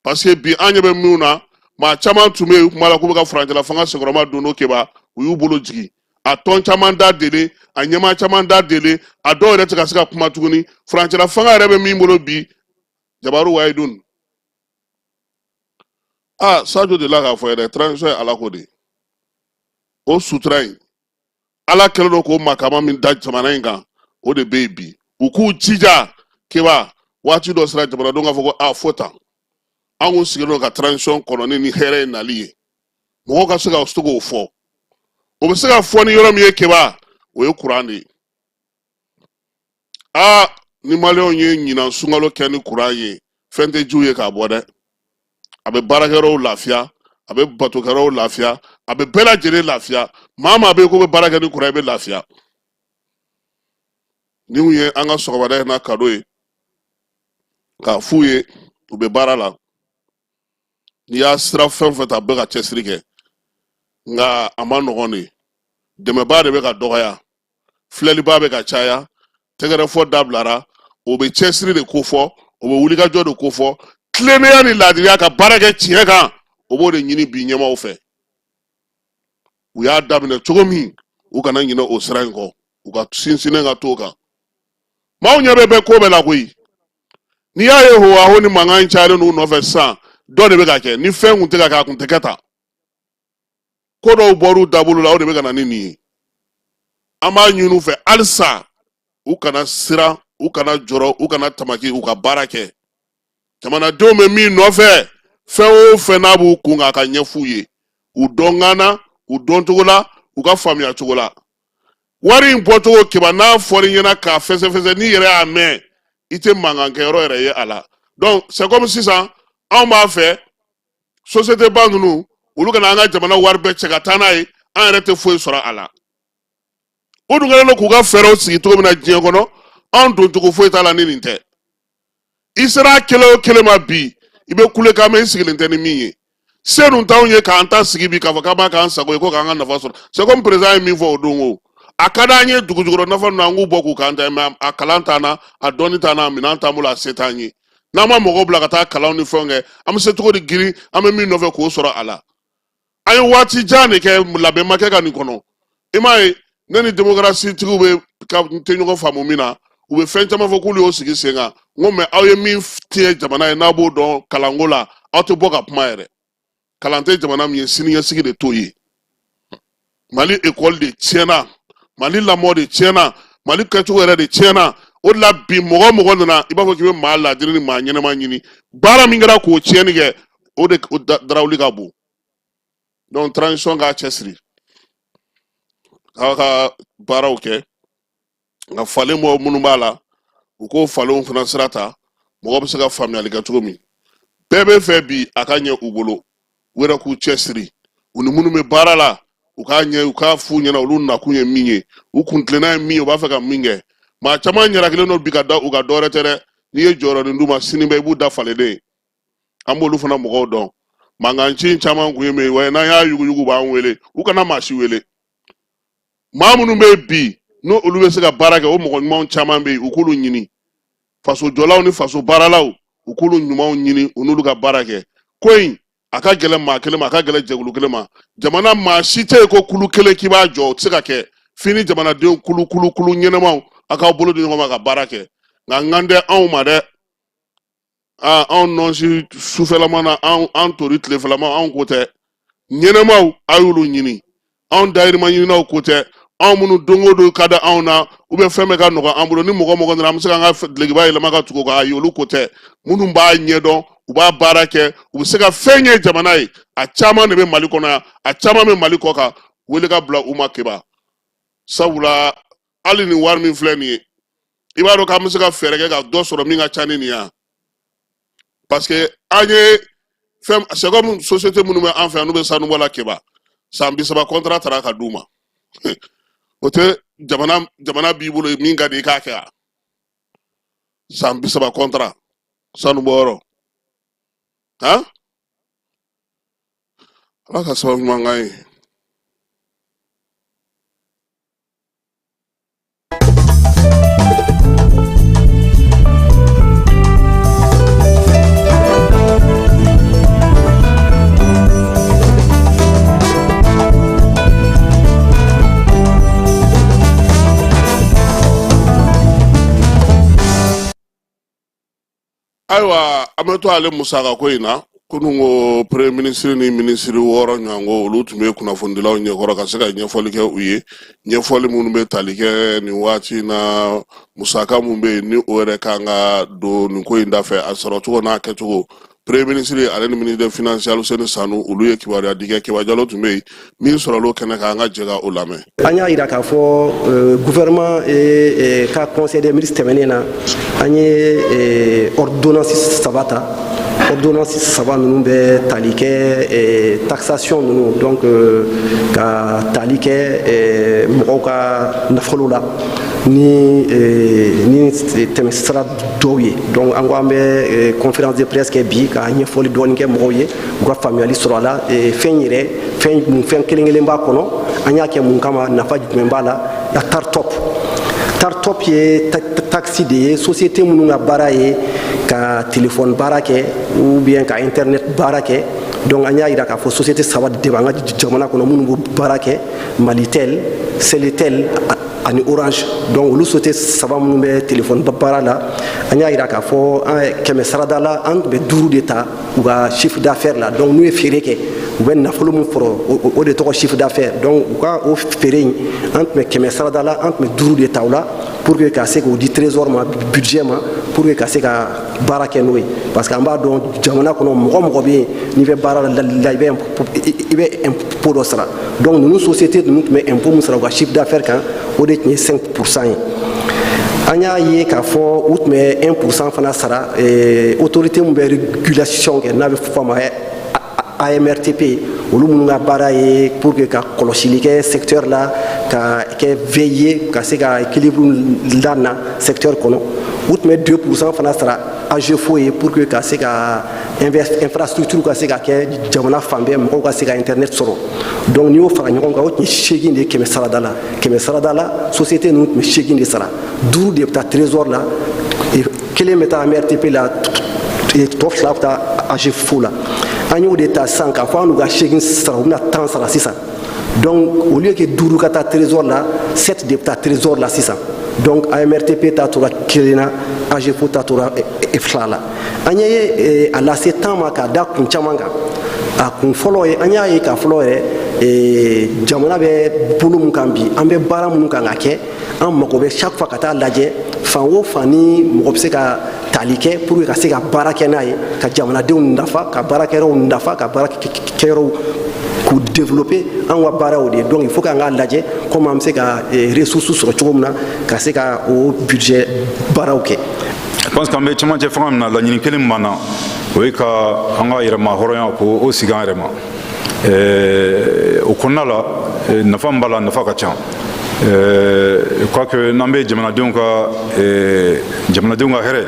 parce que bi an ɲɛ bɛ minnu na, maa caman tun bɛ yen kuma la k'u bɛ ka furancɛla fanga senkɔrɔma don n'o. Keba, u y'u bolo jigin, a tɔn caman da delen, a ɲɛmaa caman da delen, a dɔw yɛrɛ tɛ ka se ka kuma tuguni. Furancɛla fanga yɛrɛ bɛ min bolo bi, jabaru wayidun a Sajo delila k'a fɔ yɛrɛ, transition ye Ala ko de ye. O sutura in, Ala kɛlen don k'o makama min da jamana in kan, o de bɛ yen bi. U k'u jija, Keba, waati dɔ sera, jamanadenw k'a fɔ ko a fo tan, an kun sigilen don ka transition kɔnɔ ni hɛrɛ ye nali ye. Mɔgɔw ka se ka se k'o fɔ. O bɛ se ka fɔ ni yɔrɔ min ye, Keba, o ye kuran de ye. Aa, ni maliyɛnw ye ɲinan sunkalo kɛ ni kuran ye, fɛn tɛ jiw ye k'a bɔ dɛ. A bɛ baarakɛyɔrɔw lafiya, a bɛ batokɛyɔrɔw lafiya, a bɛ bɛɛ lajɛlen lafiya. Maa maa bɛ yen k'o bɛ baara kɛ ni kuran ye, i bɛ lafiya. Nin kun ye an ka sɔgɔmada in na kado ye k'a f'u ye, u bɛ baara la. N'i y'a sira fɛn fɛn ta, a bɛ ka cɛsiri kɛ, nka a ma nɔgɔn de. Dɛmɛbaa de bɛ ka dɔgɔya, filɛlibaa bɛ ka caya, tɛgɛrɛfɔ dabilara. O bɛ cɛsiri de kofɔ, o bɛ wulikajɔ de kofɔ. Tilennenya ni laadiriya ka baara kɛ tiɲɛ kan, o b'o de ɲini bi ɲɛmaaw fɛ. U y'a daminɛ cogo min, u kana ɲinɛ o sira in kɔ, u ka sinsinnen ka t'o kan. Maaw ɲɛ bɛ bɛɛ ko bɛɛ la koyi. N'i y'a ye howaho ni mankan in cayalen n'u nɔfɛ sisan, dɔ de bɛ ka kɛ. Ni fɛn kun tɛ ka kɛ, a kun tɛ kɛ tan. Ko dɔw bɔr'u dabolo la, o de bɛ ka na ni nin ye. An b'a ɲini u fɛ halisa, u kana siran, u kana jɔrɔ, u kana tamaki, u ka baara kɛ. Jamanadenw bɛ min nɔfɛ, fɛn o fɛn n'a b'u kun kan, a ka ɲɛf'u ye u dɔnkan na, u dɔncogo la, u ka faamuya cogo la. Wari in bɔcogo keba, n'a fɔr'i ɲɛna k'a fɛsɛfɛsɛ, n'i yɛrɛ y'a mɛn, i tɛ mankan kɛyɔrɔ yɛrɛ ye a la. Donc c'est comme sisan anw b'a fɛ société ba ninnu, olu kana an ka jamana wari bɛɛ cɛ ka taa n'a ye, an yɛrɛ tɛ foyi sɔrɔ a la. O dun kɛlen don k'u ka fɛɛrɛw sigi cogo min na diɲɛ kɔnɔ, anw doncogo foyi t'a la ni nin tɛ. I sera kelen o kelen ma bi, i bɛ kulekan mɛn, i sigilen tɛ ni min ye. Se dun t'anw ye k'an ta sigi bi k'a fɔ k'an b'a k'an sago ye, ko k'an ka nafa sɔrɔ. C'est comme président ye min fɔ o don, ko a ka d'an ye dugujukɔrɔ nafa ninnu, an k'u bɔ k'u k'an ta ye, mais a kalan t'an na, a dɔnni t'an na, a minɛn t'an bolo, a se t'an ye. N'an ma mɔgɔw bila ka taa kalanw ni fɛnw kɛ, an bɛ se cogo di girin an bɛ min nɔfɛ k'o sɔrɔ a la? An ye waati jan de kɛ, labɛn ma kɛ ka nin kɔnɔ. I m'a ye, ne ni démocratie tigiw bɛ ka tɛ ɲɔgɔn faamu min na, u bɛ fɛn caman fɔ k'olu y'o sigi sen kan. N ko mais aw ye min tiɲɛ jamana ye, n'a b'o dɔn kalanko la, aw tɛ bɔ ka kuma yɛrɛ. Kalan tɛ jamana min ye, siniɲɛsigi de t'o ye. Mali ekɔli de tiɲɛna, Mali lamɔ de tiɲɛna, Mali kɛcogo yɛrɛ de tiɲɛna. O de la bi, mɔgɔ o mɔgɔ nana, i b'a fɔ k'i bɛ maa laadiri ni maa ɲɛnama ɲini, baara min kɛra k'o tiɲɛni kɛ, o de darawuli ka bon. Donc transition k'a cɛsiri k'a ka baaraw kɛ, nka falen bɔ minnu b'a la, u k'o falenw fana sira ta, mɔgɔ bɛ se ka faamuyali kɛ cogo min. Bɛɛ bɛ fɛ bi a ka ɲɛ u bolo, u yɛrɛ k'u cɛsiri, u ni minnu bɛ baara la, u k'a ɲɛ, u k'a f'u ɲɛna olu nakun ye min ye, u kuntilenna ye min ye, u b'a fɛ ka min kɛ. Maa caman ɲarakilen don bi ka da u ka dɔwɛrɛ tɛ dɛ. N'i ye jɔyɔrɔnin d'u ma, sini bɛɛ i b'u da falelen ye. An b'olu fana mɔgɔw dɔn. Mankanci caman kun ye min ye wa, n'an y'a yuguyugu, b'an wele. U kana maa si wele. Maa minnu bɛ yen bi, n'o olu bɛ se ka baara kɛ, o mɔgɔ ɲumanw caman bɛ yen, u k'olu ɲini. Faso jɔlaw ni faso baaralaw, u k'olu ɲumanw ɲini, u n'olu ka baara kɛ. Ko in a ka gɛlɛn maa kelen ma, a ka gɛlɛn jɛkulu kelen ma. Jamana maa si tɛ yen ko kulu kelen k'i b'a jɔ, o tɛ se ka kɛ f'i ni jamanadenw kulu kulu kulu ɲɛnamaw, a k'aw bolo di ɲɔgɔn ma ka baara kɛ. Nka n kan tɛ anw ma dɛ. Aa, anw nɔnsi sufɛlama na, an tori tilefɛlama, anw ko tɛ. Ɲɛnɛmaw, a y'olu ɲini. Anw dayirimɛ ɲininaw ko tɛ. Anw minnu don o don ka di anw na, u bɛ fɛn bɛɛ ka nɔgɔ an bolo, ni mɔgɔ mɔgɔ nana, an bɛ se k'an ka dulokiba yɛlɛma ka tugu o kan, ayi, olu ko tɛ. Minnu b'a ɲɛdɔn, u b'a baara kɛ, u bɛ se ka fɛn ɲɛ jamana ye, a caman de bɛ Mali kɔnɔ yan, a caman bɛ Mali kɔ kan. Wele ka bila u ma keba, sabula hali nin wari min filɛ nin ye, i b'a dɔn k'an bɛ se ka fɛɛrɛ kɛ ka dɔ sɔrɔ min ka ca ni nin ye, parce que an ye fɛn, c'est comme société minnu bɛ an fɛ yan, n'u bɛ sanubɔ la keba, san 30 contrat tara ka d'u ma. O tɛ jamana b'i bolo min ka di i k'a kɛ yan, san 30 contrat sanubɔyɔrɔ. Han, Ala ka sababu ɲuman k'an ye. Ayiwa, an bɛ to ale musaka ko in na. Kunun ko premier ministre ni minisiri 6 ɲɔgɔn ko olu tun bɛ kunnafonidilaw ɲɛkɔrɔ ka se ka ɲɛfɔli kɛ u ye, ɲɛfɔli minnu bɛ tali kɛ nin waati in na, musaka min bɛ yen ni o yɛrɛ kan ka don nin ko in dafɛ, a sɔrɔcogo n'a kɛcogo. Premier ministre ale ni ministre des finances Aluseni Sanu, olu ye kibaruya di kɛ. Keba Jalo tun bɛ yen min sɔrɔla o kɛnɛ kan, an ka jɛ ka o lamɛn. An y'a yira k'a fɔ gouvernement ka conseil des ministres tɛmɛnen na, an ye ordonnance saba ta. Ordonnance saba ninnu bɛ tali kɛ taxation ninnu, donc ka tali kɛ mɔgɔw ka nafolo la ni tɛmɛsira dɔw ye. Donc an ko an bɛ conférence de presse kɛ bi ka ɲɛfɔli dɔɔni kɛ mɔgɔw ye, u ka faamuyali sɔrɔ a la, fɛn yɛrɛ, fɛn mun, fɛn kelen kelen b'a kɔnɔ, an y'a kɛ mun kama, nafa jumɛn b'a la. La TARTOP, TARTOP. Artop ye taxe de ye, société minnu ka baara ye ka téléphone baara kɛ ou bien ka internet baara kɛ. Donc an y'a jira k'a fɔ société saba de b'an ka jamana kɔnɔ minnu b'o baara kɛ: Malitel, Celtel ani Orange. Donc olu société saba minnu bɛ téléphone baara la, an y'a jira k'a fɔ 100 sarada la, an tun bɛ 5 de ta u ka chiffre d'affaires la. Donc n'u ye feere kɛ, u bɛ nafolo min sɔrɔ, o de tɔgɔ chiffre d'affaires. Donc u ka o feere in, an tun bɛ 100 sarada la, an tun bɛ 5 de ta o la pour que ka se k'o di trésor ma, budget ma, pour que ka se ka baara kɛ n'o ye, parce que an b'a dɔn jamana kɔnɔ, mɔgɔ mɔgɔ bɛ yen n'i bɛ baara la, i bɛ impôt dɔ sara. Donc ninnu société ninnu tun bɛ impôt min sara u ka chiffre d'affaires kan, o de tun ye 5% ye. An y'a ye k'a fɔ u tun bɛ 1% fana sara autorité min bɛ régulation kɛ, n'a bɛ fɔ a ma AMRTP, olu minnu ka baara ye pour que ka kɔlɔsili kɛ secteur la, ka kɛ veiller ka se ka équilibre lana secteur kɔnɔ. U tun bɛ 2% fana sara AGEFAU ye pour que ka se ka infrastructure ka se ka kɛ jamana fan bɛɛ, mɔgɔw ka se ka internet sɔrɔ. Donc n'i y'o fara ɲɔgɔn kan, o tun ye 8 de ye 100 sarada la. 100 sarada la, société ninnu tun bɛ 8 de sara: 5 de bɛ taa trésor la, kelen bɛ taa AMRTP la, tɔ fila bɛ taa AGEFAU la. An y'o de ta sisan k'a fɔ an n'u ka 8 sara, u bɛna 10 sara sisan. Donc au lieu que 5 ka taa trésor la, 7 de bɛ taa trésor la sisan. Donc AMRTP ta tora kelen na, AGEFAU ta tora fila la. An ye a lase 10 ma k'a da kun caman kan. A kun fɔlɔ ye, an y'a ye k'a fɔlɔ yɛrɛ, jamana bɛ bolo mun kan bi, an bɛ baara minnu kan ka kɛ, an mago bɛ chaque fois ka taa lajɛ fan o fan ni mɔgɔ bɛ se ka tali kɛ pour que ka se ka baara kɛ n'a ye, ka jamanadenw nafa, ka baarakɛyɔrɔw nafa, ka baarakɛyɔrɔw k'u développer. An ka baaraw de ye. Donc il faut k'an k'a lajɛ comme an bɛ se ka ressources sɔrɔ cogo min na ka se ka o budget baaraw kɛ. Je pense qu'an bɛ cɛmancɛ fanga min na, laɲini kelen min b'an na, o ye ka an ka yɛrɛma hɔrɔnya ko o sigi an yɛrɛ ma. O kɔnɔna la, nafa min b'a la, nafa ka ca. Je crois que n'an bɛ jamanadenw ka hɛrɛ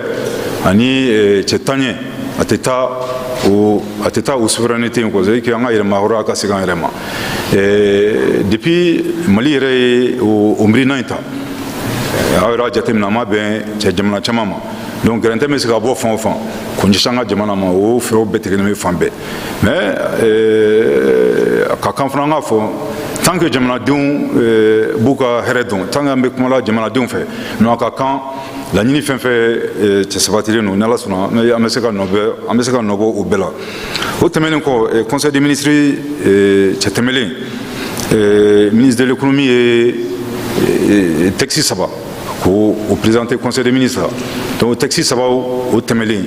ani cɛ taaɲɛ, a tɛ taa o souveraineté in kɔ, c'est à dire que an ka yɛrɛma hɔrɔnya ka segin an yɛrɛ ma. Depuis Mali yɛrɛ ye o miirina in ta, aw yɛrɛ y'a jateminɛ, a ma bɛn cɛ jamana caman ma. Donc gɛrɛntɛ bɛ se ka bɔ fan o fan k'o ɲɛsin an ka jamana ma, o fɛɛrɛw bɛɛ tigɛlen bɛ fan bɛɛ. Mais a ka kan fana an k'a fɔ, tant que jamanadenw b'u ka hɛrɛ dɔn, tant que an bɛ kuma la jamanadenw fɛ, non, a ka kan laɲini fɛn fɛn cɛ sabatilen don, n'Ala sɔnna, an bɛ se ka nɔ bɔ o bɛɛ la. O tɛmɛnen kɔ, conseil des ministres cɛ tɛmɛlen, ministre de l'économie ye texte saba k'o o présenter conseil des ministres la. Donc o texte saba o tɛmɛlen,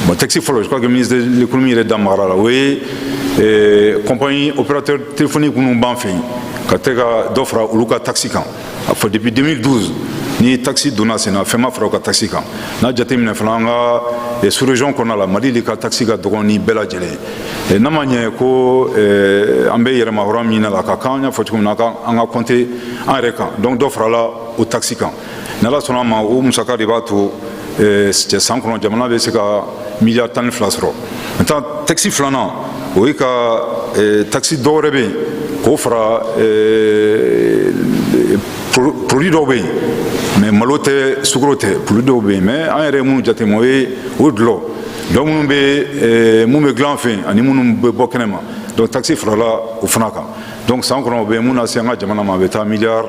bon, texte fɔlɔ, je crois que ministre de l'économie yɛrɛ da magara la, o ye compagnie opérateur téléphonique minnu b'an fɛ yen, ka tɛ ka dɔ fara olu ka taxe kan. A fɔ depuis 2012 ni taxe donna sen na, fɛn ma fara u ka taxe kan. N'a jateminɛ fana, an ka sous région kɔnɔna la, Mali de ka taxe ka dɔgɔn ni bɛɛ lajɛlen ye. N'a ma ɲɛ ko an bɛ yɛrɛma hɔrɔn min na, a ka kan, an y'a fɔ cogo min na, an ka compter an yɛrɛ kan. Donc dɔ farala o taxe kan. N'Ala sɔnna a ma, o musaka de b'a to cɛ san kɔnɔ jamana bɛ se ka miliyari 12 sɔrɔ. Maintenant, taxe filanan, o ye ka taxe dɔw wɛrɛ bɛ yen k'o fara produit dɔw bɛ yen, mais malo tɛ, sukaro tɛ, produit dɔw bɛ yen, mais an yɛrɛ ye minnu jateminɛ, o ye o dɔlɔ donc minnu bɛ dilan an fɛ yen ani minnu bɛ bɔ kɛnɛma. Donc taxe farala o fana kan. Donc san kɔnɔ, o bɛ mun lase an ka jamana ma? A bɛ taa miliyari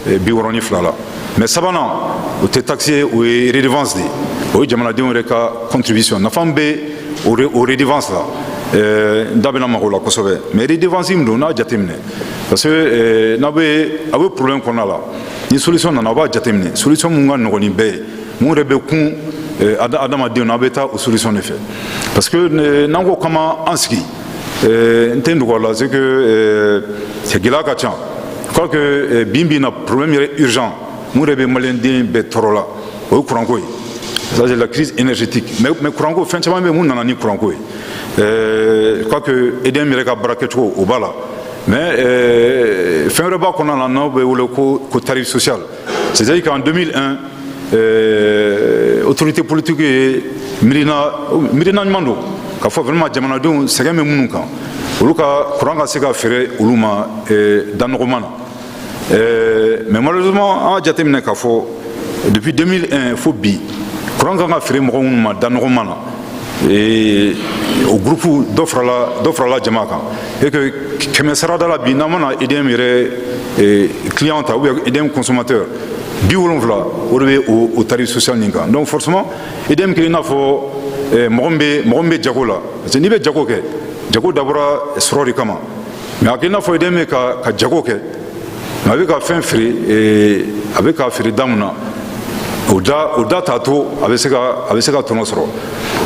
62 la. Mais sabanan, o tɛ taxe ye, o ye redevance de ye, o ye jamanadenw yɛrɛ ka contribution. Nafa min bɛ o redevance la, n da bɛna mago la kosɛbɛ. Mais redevance min don, n'a jateminɛ, parce que n'a bɛ a bɛ problème kɔnɔna la, ni solution nana, a b'a jateminɛ solution mun ka nɔgɔn ni bɛɛ ye, mun yɛrɛ bɛ kun adamadenw na, a bɛ taa o solution de fɛ. Parce que n'an ko k'an an sigi, n tɛ n dogo a la, c'est que gɛlɛya ka ca. Je crois que bi bi in na, problème yɛrɛ urgent mun yɛrɛ bɛ maliyɛnden bɛɛ tɔɔrɔ la, o ye kuranko ye. Ça, c'est la crise énergétique. Mais kuranko, fɛn caman bɛ mun nana ni kuranko ye. Je crois que EDM yɛrɛ ka baara kɛcogo, o b'a la, mais fɛn wɛrɛ b'a kɔnɔna la n'aw bɛ wele ko tarif social. C'est-à-dire qu'en 2001, autorité politique ye miirina ɲuman don k'a fɔ vraiment jamanadenw sɛgɛn bɛ minnu kan, olu ka courant ka se ka feere olu ma da nɔgɔman na. Mais malheureusement, an y'a jateminɛ k'a fɔ Depuis 2001 fo bi, courant kan ka feere mɔgɔ minnu ma da nɔgɔman na, o groupe dɔ farala jama kan et que 100 sarada la bi, n'an mana EDM yɛrɛ client ta ou bien EDM consommateur, 70 o de bɛ o tarif social nin kan. Donc forcément EDM kelen i n'a fɔ mɔgɔ min bɛ jago la, parce que n'i bɛ jago kɛ, jago dabɔra sɔrɔ de kama. Mais a kɛ i n'a fɔ EDM ka jago kɛ, mais a bɛ ka fɛn feere, a bɛ ka feere da mun na, o da t'a to a bɛ se ka tɔnɔ sɔrɔ.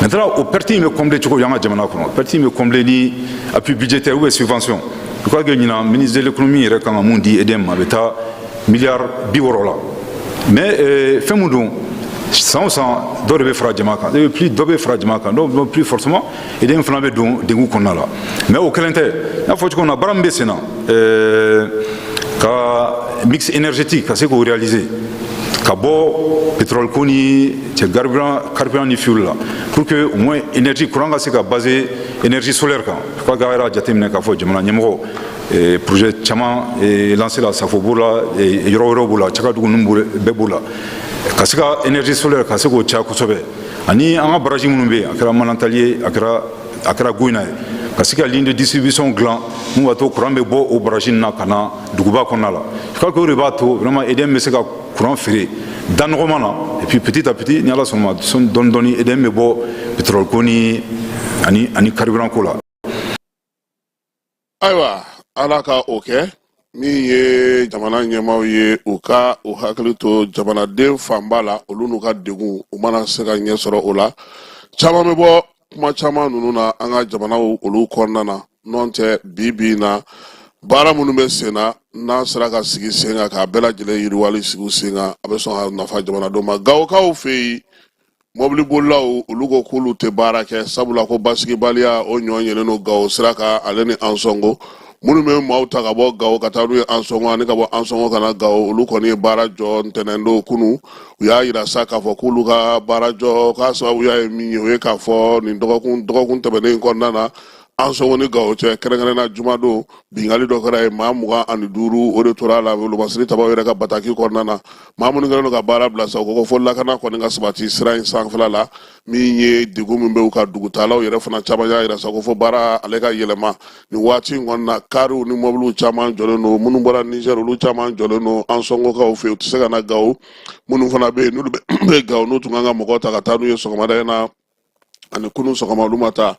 Maintenant, o perte in bɛ combler cogo di an ka jamana kɔnɔ? Perte in bɛ combler ni appui budgétaire ou bien subvention. Je crois que ɲinan, ministre de l'économie yɛrɛ kan ka mun di EDM ma, a bɛ taa miliyari 60 la. Mais fɛn mun don, san o san dɔ de bɛ fara jama kan, et plus dɔ bɛ fara jama kan, donc plus forcément EDM fana bɛ don degun kɔnɔna la. Mais o kɛlen tɛ, n y'a fɔ cogo min na, baara min bɛ sen na ka mix énergétique ka se k'o réaliser ka bɔ pétrole ko ni cɛ carburant ni fuel la, pour que au moins énergie courant ka se ka baser énergie solaire kan. Je crois que a yɛrɛ y'a jateminɛ k'a fɔ jamana ɲɛmɔgɔ projet caman lancé la, Safo b'o la, yɔrɔ wɛrɛw b'o la, Cakadugu ninnu bɛɛ b'o la, ka se ka énergie solaire ka se k'o caya kosɛbɛ. Ani an ka barrage minnu bɛ yen, a kɛra Manantali ye, a kɛra Goyina ye, ka se ka ligne de distribution dilan mun b'a to courant bɛ bɔ o barrage in na ka na duguba kɔnɔna la. Je crois que o de b'a to vraiment EDM bɛ se ka courant feere da nɔgɔman na. Et puis petit à petit, ni Ala sɔnna ma, dɔɔni dɔɔni EDM bɛ bɔ pétrole ko ni ani carburant ko la. Ayiwa, Ala ka o kɛ. Min ye jamana ɲɛmaaw ye, u ka u hakili to jamanaden fanba la, olu n'u ka degun, u mana se ka ɲɛ sɔrɔ o la, caman bɛ bɔ kuma caman ninnu na an ka jamanaw olu kɔnɔna na. N'o tɛ, bi bi in na, baara minnu bɛ sen na, n'a sera ka sigi sen kan k'a bɛɛ lajɛlen yiriwali sigi sen kan, a bɛ sɔn ka nafa jamanadenw ma. Gawokaw fɛ yen, mɔbilibolilaw olu ko k'olu tɛ baara kɛ, sabula ko basigibaliya o ɲɔ ɲɛnen don Gawo sira kan ale ni Ansɔngo. Minnu bɛ maaw ta ka bɔ Gawo ka taa n'u ye Ansɔngo ani ka bɔ Ansɔngo ka na Gawo, olu kɔni ye baara jɔ ntɛnɛn don kunu. U y'a yira sa k'a fɔ k'olu ka baara jɔ k'a sababuya ye min ye, o ye k'a fɔ nin dɔgɔkun tɛmɛnen in kɔnɔna na, Ansɔngo ni Gawo cɛ, kɛrɛnkɛrɛnna jumadon, bingali dɔ kɛra yen, maa 25 o de tora a la wolomasiri tabaw yɛrɛ ka bataki kɔnɔna na. Maa minnu kɛlen don ka baara bila sa, u ko fo lakana kɔni ka sabati sira in sanfɛla la. Min ye degun min bɛ u ka dugutalaw yɛrɛ fana, caman y'a yira sa ko fo baara ale ka yɛlɛma. Nin waati in kɔni na, kariw ni mɔbiliw caman jɔlen don. Minnu bɔra Nizɛri, olu caman jɔlen don Ansɔngokaw fɛ yen, u tɛ se ka na Gawo. Minnu fana bɛ yen, n'olu bɛ Gawo, n'u tun kan ka mɔgɔw ta ka taa n'u ye sɔgɔmada in na ani kunun sɔgɔma, olu ma taa.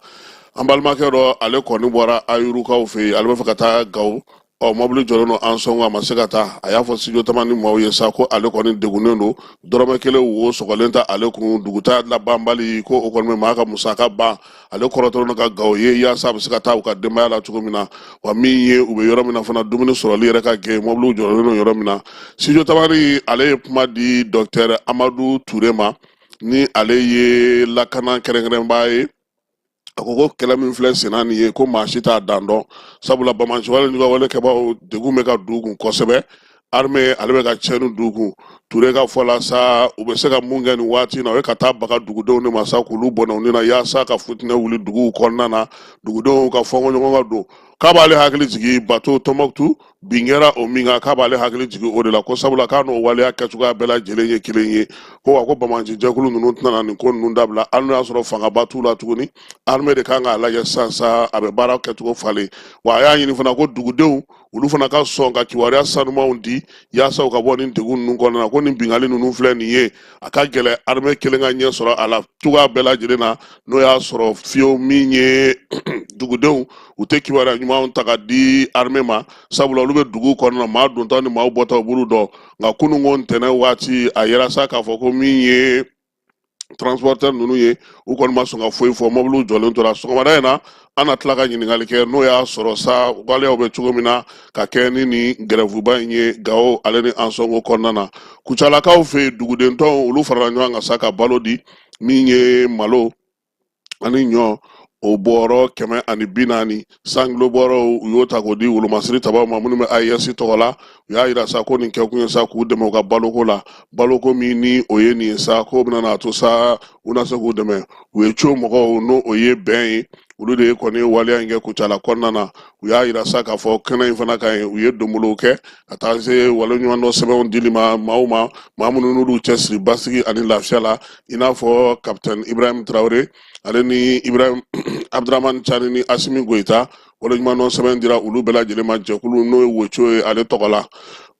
An balimakɛ dɔ, ale kɔni bɔra Ayurukaw fɛ yen, ale bɛ fɛ ka taa Gawo. Ɔ, mɔbili jɔlen don Ansɔngo, a ma se ka taa. A y'a fɔ studio Tamani maaw ye sa ko ale kɔni degunnen don, dɔrɔmɛ 1 wo sɔgɔlen ta ale kun. Duguta labanbali ko o kɔni bɛ maa ka musaka ban. Ale kɔrɔtɔlen don ka Gawo ye yaasa a bɛ se ka taa u ka denbaya la cogo min na. Wa min ye, u bɛ yɔrɔ min na fana, dumuni sɔrɔli yɛrɛ ka gɛlɛn, mɔbiliw jɔlen don yɔrɔ min na. Studio Tamani ale ye kuma di docteur Amadu Ture ma, ni ale ye lakana kɛrɛnkɛrɛnbaa ye. A ko ko kɛlɛ min filɛ senna nin ye, ko maa si t'a dan dɔn, sabula bamaciwale ni wale kɛbaaw degun bɛ ka du kun kosɛbɛ. Armée ale bɛ ka tiɲɛni du kun. Ture ka fɔ la sa, u bɛ se ka mun kɛ nin waati in na, o ye ka taa baga dugudenw de ma sa, k'olu bɔnɛ u ni na yaasa ka futinɛ wuli duguw kɔnɔna na, dugudenw ka fɔnkɔ ɲɔgɔn ka don. K'a b'ale hakili jigin bato Tɔnbɔkutu bin kɛra o min kan, k'a b'ale hakili jigin o de la, ko sabula k'a n'o waleya kɛcogoya bɛɛ lajɛlen ye kelen ye. Ko wa ko bamaci jɛkulu ninnu tɛna na nin ko ninnu dabila, hali n'o y'a sɔrɔ fangaba t'u la tuguni. Armée de kan k'a lajɛ sisan sa, a bɛ baara kɛcogo falen. Wa a y'a ɲini fana ko dugudenw olu fana ka sɔn ka kibaruya sanumanw di yaasa u ka bɔ nin degun ninnu kɔnɔna na. Ko nin bingali ninnu filɛ nin ye, a ka gɛlɛn armée kelen ka ɲɛ sɔrɔ a la cogoya bɛɛ lajɛlen na, n'o y'a sɔrɔ fiyewu min ye dugudenw u tɛ kibaruya ɲumanw ta ka di armée ma, sabula olu bɛ dugu kɔnɔna na, maa dontaw ni maaw bɔtaw b'olu dɔn. Nka kunun ko ntɛnɛn waati, a yera sa k'a fɔ ko min ye transporteur ninnu ye, u kɔni ma sɔn ka foyi fɔ, mɔbiliw jɔlen tora. Sɔgɔmada in na, an na tila ka ɲininkali kɛ n'o y'a sɔrɔ sa waleyaw bɛ cogo min na ka kɛ ni nin gɛrɛfuba in ye Gawo ale ni Ansɔngo kɔnɔna na. Kucalakaw fɛ yen, dugudentɔnw olu farala ɲɔgɔn kan sa ka balo di. Min ye malo ani ɲɔ, o bɔrɔ 140, 100 kilo bɔrɔw, u y'o ta k'o di wolomasiri tabaw ma minnu bɛ AES tɔgɔ la. U y'a yira sa ko nin kɛkun ye sa k'u dɛmɛ u ka baloko la, baloko min ni o ye nin ye sa, k'o bɛna n'a to sa u na se k'u dɛmɛ. U ye co mɔgɔw, n'o o ye bɛn ye, Olu de ye kɔni waleya in kɛ Kucala kɔnɔna na. U y'a yira sa k'a fɔ kɛnɛ in fana kan yen, u ye donbolow kɛ ka taa se waleɲumandɔn sɛbɛnw dili ma maaw ma, maa minnu n'olu cɛsiri basigi ani lafiya la, i n'a fɔ kapitɛni Ibrahim Traoré, ale ni Ibrahim Abdramane Tiani ni Asimi Goyita. Waleɲumandɔn sɛbɛn dira olu bɛɛ lajɛlen ma jɛkulu n'o ye WOTJO ye ale tɔgɔ la.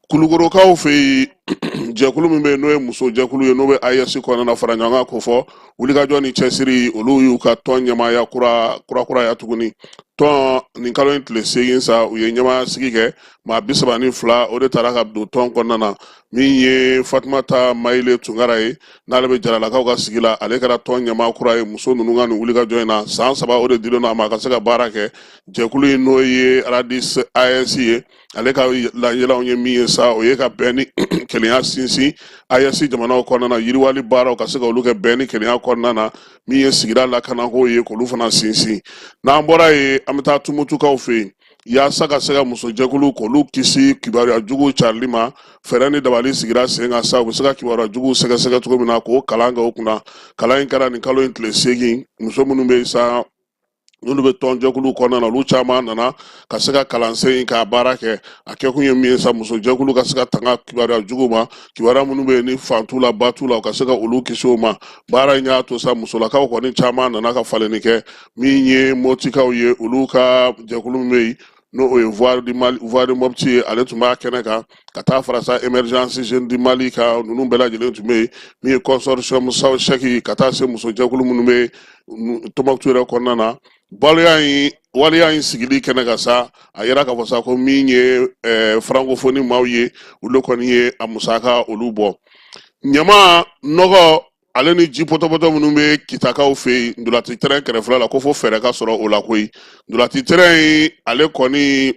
Kulukorokaw fɛ yen, jɛkulu min bɛ yen n'o ye muso jɛkulu ye, n'o bɛ AES kɔnɔna fara ɲɔgɔn kan ko fɔ wulikajɔ ni cɛsiri, olu y'u ka tɔn ɲɛmaaya kura kurakuraya tuguni. Tɔn nin kalo in tile 8 sa, u ye ɲɛmaaya sigi kɛ. Maa 32 o de taara ka don tɔn kɔnɔna na. Min ye Fatumata Mayile Tunkara ye, n'ale bɛ Jaralakaw ka sigi la, ale kɛra tɔn ɲɛmaa kura ye muso ninnu ka nin wulikajɔ in na. San 3 o de dilen don a ma a ka se ka baara kɛ jɛkulu in, n'o ye RADIS AES ye. Ale ka laɲiniw ye min ye sa, o ye ka bɛn ni kelenya sinsin AES jamanaw kɔnɔna na, yiriwali baaraw ka se ka olu kɛ bɛn ni kelenya kɔnɔna na, min ye sigida lakanako ye, k'olu fana sinsin. N'an bɔra yen, an bɛ taa Tumutukaw fɛ yen. Yaasa ka se ka musojɛkulu k'olu kisi kibaruya jugu carili ma, fɛɛrɛ ni dabali sigira sen kan sa, u bɛ se ka kibaruya jugu sɛgɛsɛgɛ cogo min na, k'o kalan kɛ o kunna. Kalan in kɛra nin kalo in tile 8. Muso minnu bɛ yen sa, n'olu bɛ tɔnjɛkulu kɔnɔna na, olu caman nana ka se ka kalansen in k'a baara kɛ. A kɛkun ye min ye sa, musojɛkulu ka se ka tanga kibaruya jugu ma, kibaruya minnu bɛ yen ni fan t'u la ba t'u la, u ka se ka olu kisi o ma. Baara in y'a to sa, musolakaw kɔni caman nana ka falenni kɛ. Min ye Motikaw ye, olu ka jɛkulu min bɛ yen n'o o ye Voix du Mali, Voix de Mopti ye, ale tun b'a kɛnɛ kan, ka taa fara sa Émergence Jeune du Mali kan, ninnu bɛɛ lajɛlen tun bɛ yen. Min ye consortium SAWSEC, ka taa se musojɛkulu minnu bɛ Tɔnbukutu yɛrɛ kɔnɔna na. Baloya in waleya in sigili kɛnɛ kan sa, a yira k'a fɔ sa ko min ye francophonie maaw ye, olu kɔni ye a musaka olu bɔ. Ɲama nɔgɔ ale ni ji pɔtɔpɔtɔ minnu bɛ Kitakaw fɛ yen ntolaci terrain kɛrɛfɛla la, ko fo fɛɛrɛ ka sɔrɔ o la koyi. Ntolaci terrain in ale kɔni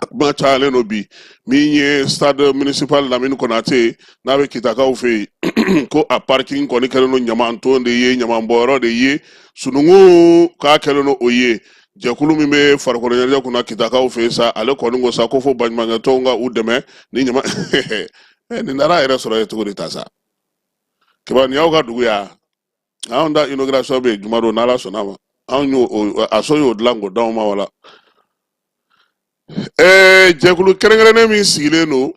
a kuma cayalen don bi. Min ye stade municipal Lamini Konate, n'a bɛ Kitakaw fɛ yen, ko a parking kɔni kɛlen don ɲamanton de ye, ɲamanbɔyɔrɔ de ye, sununkun k'a kɛlen don o ye. Jɛkulu min bɛ farikolo ɲɛnajɛ kunna Kitakaw fɛ yen sa, ale kɔni ko sa ko fo baɲumankɛtɔnw ka u dɛmɛ ni ɲama nin nana yɛrɛ sɔrɔ ye cogo di ta sa. Kiba, nin y'aw ka dugu ya, anw ta inauguration bɛ yen jumadon, n'Ala sɔnna ma. Anw y'o a so y'o dilan k'o d'anw ma wala. Jɛkulu kɛrɛnkɛrɛnnen min sigilen don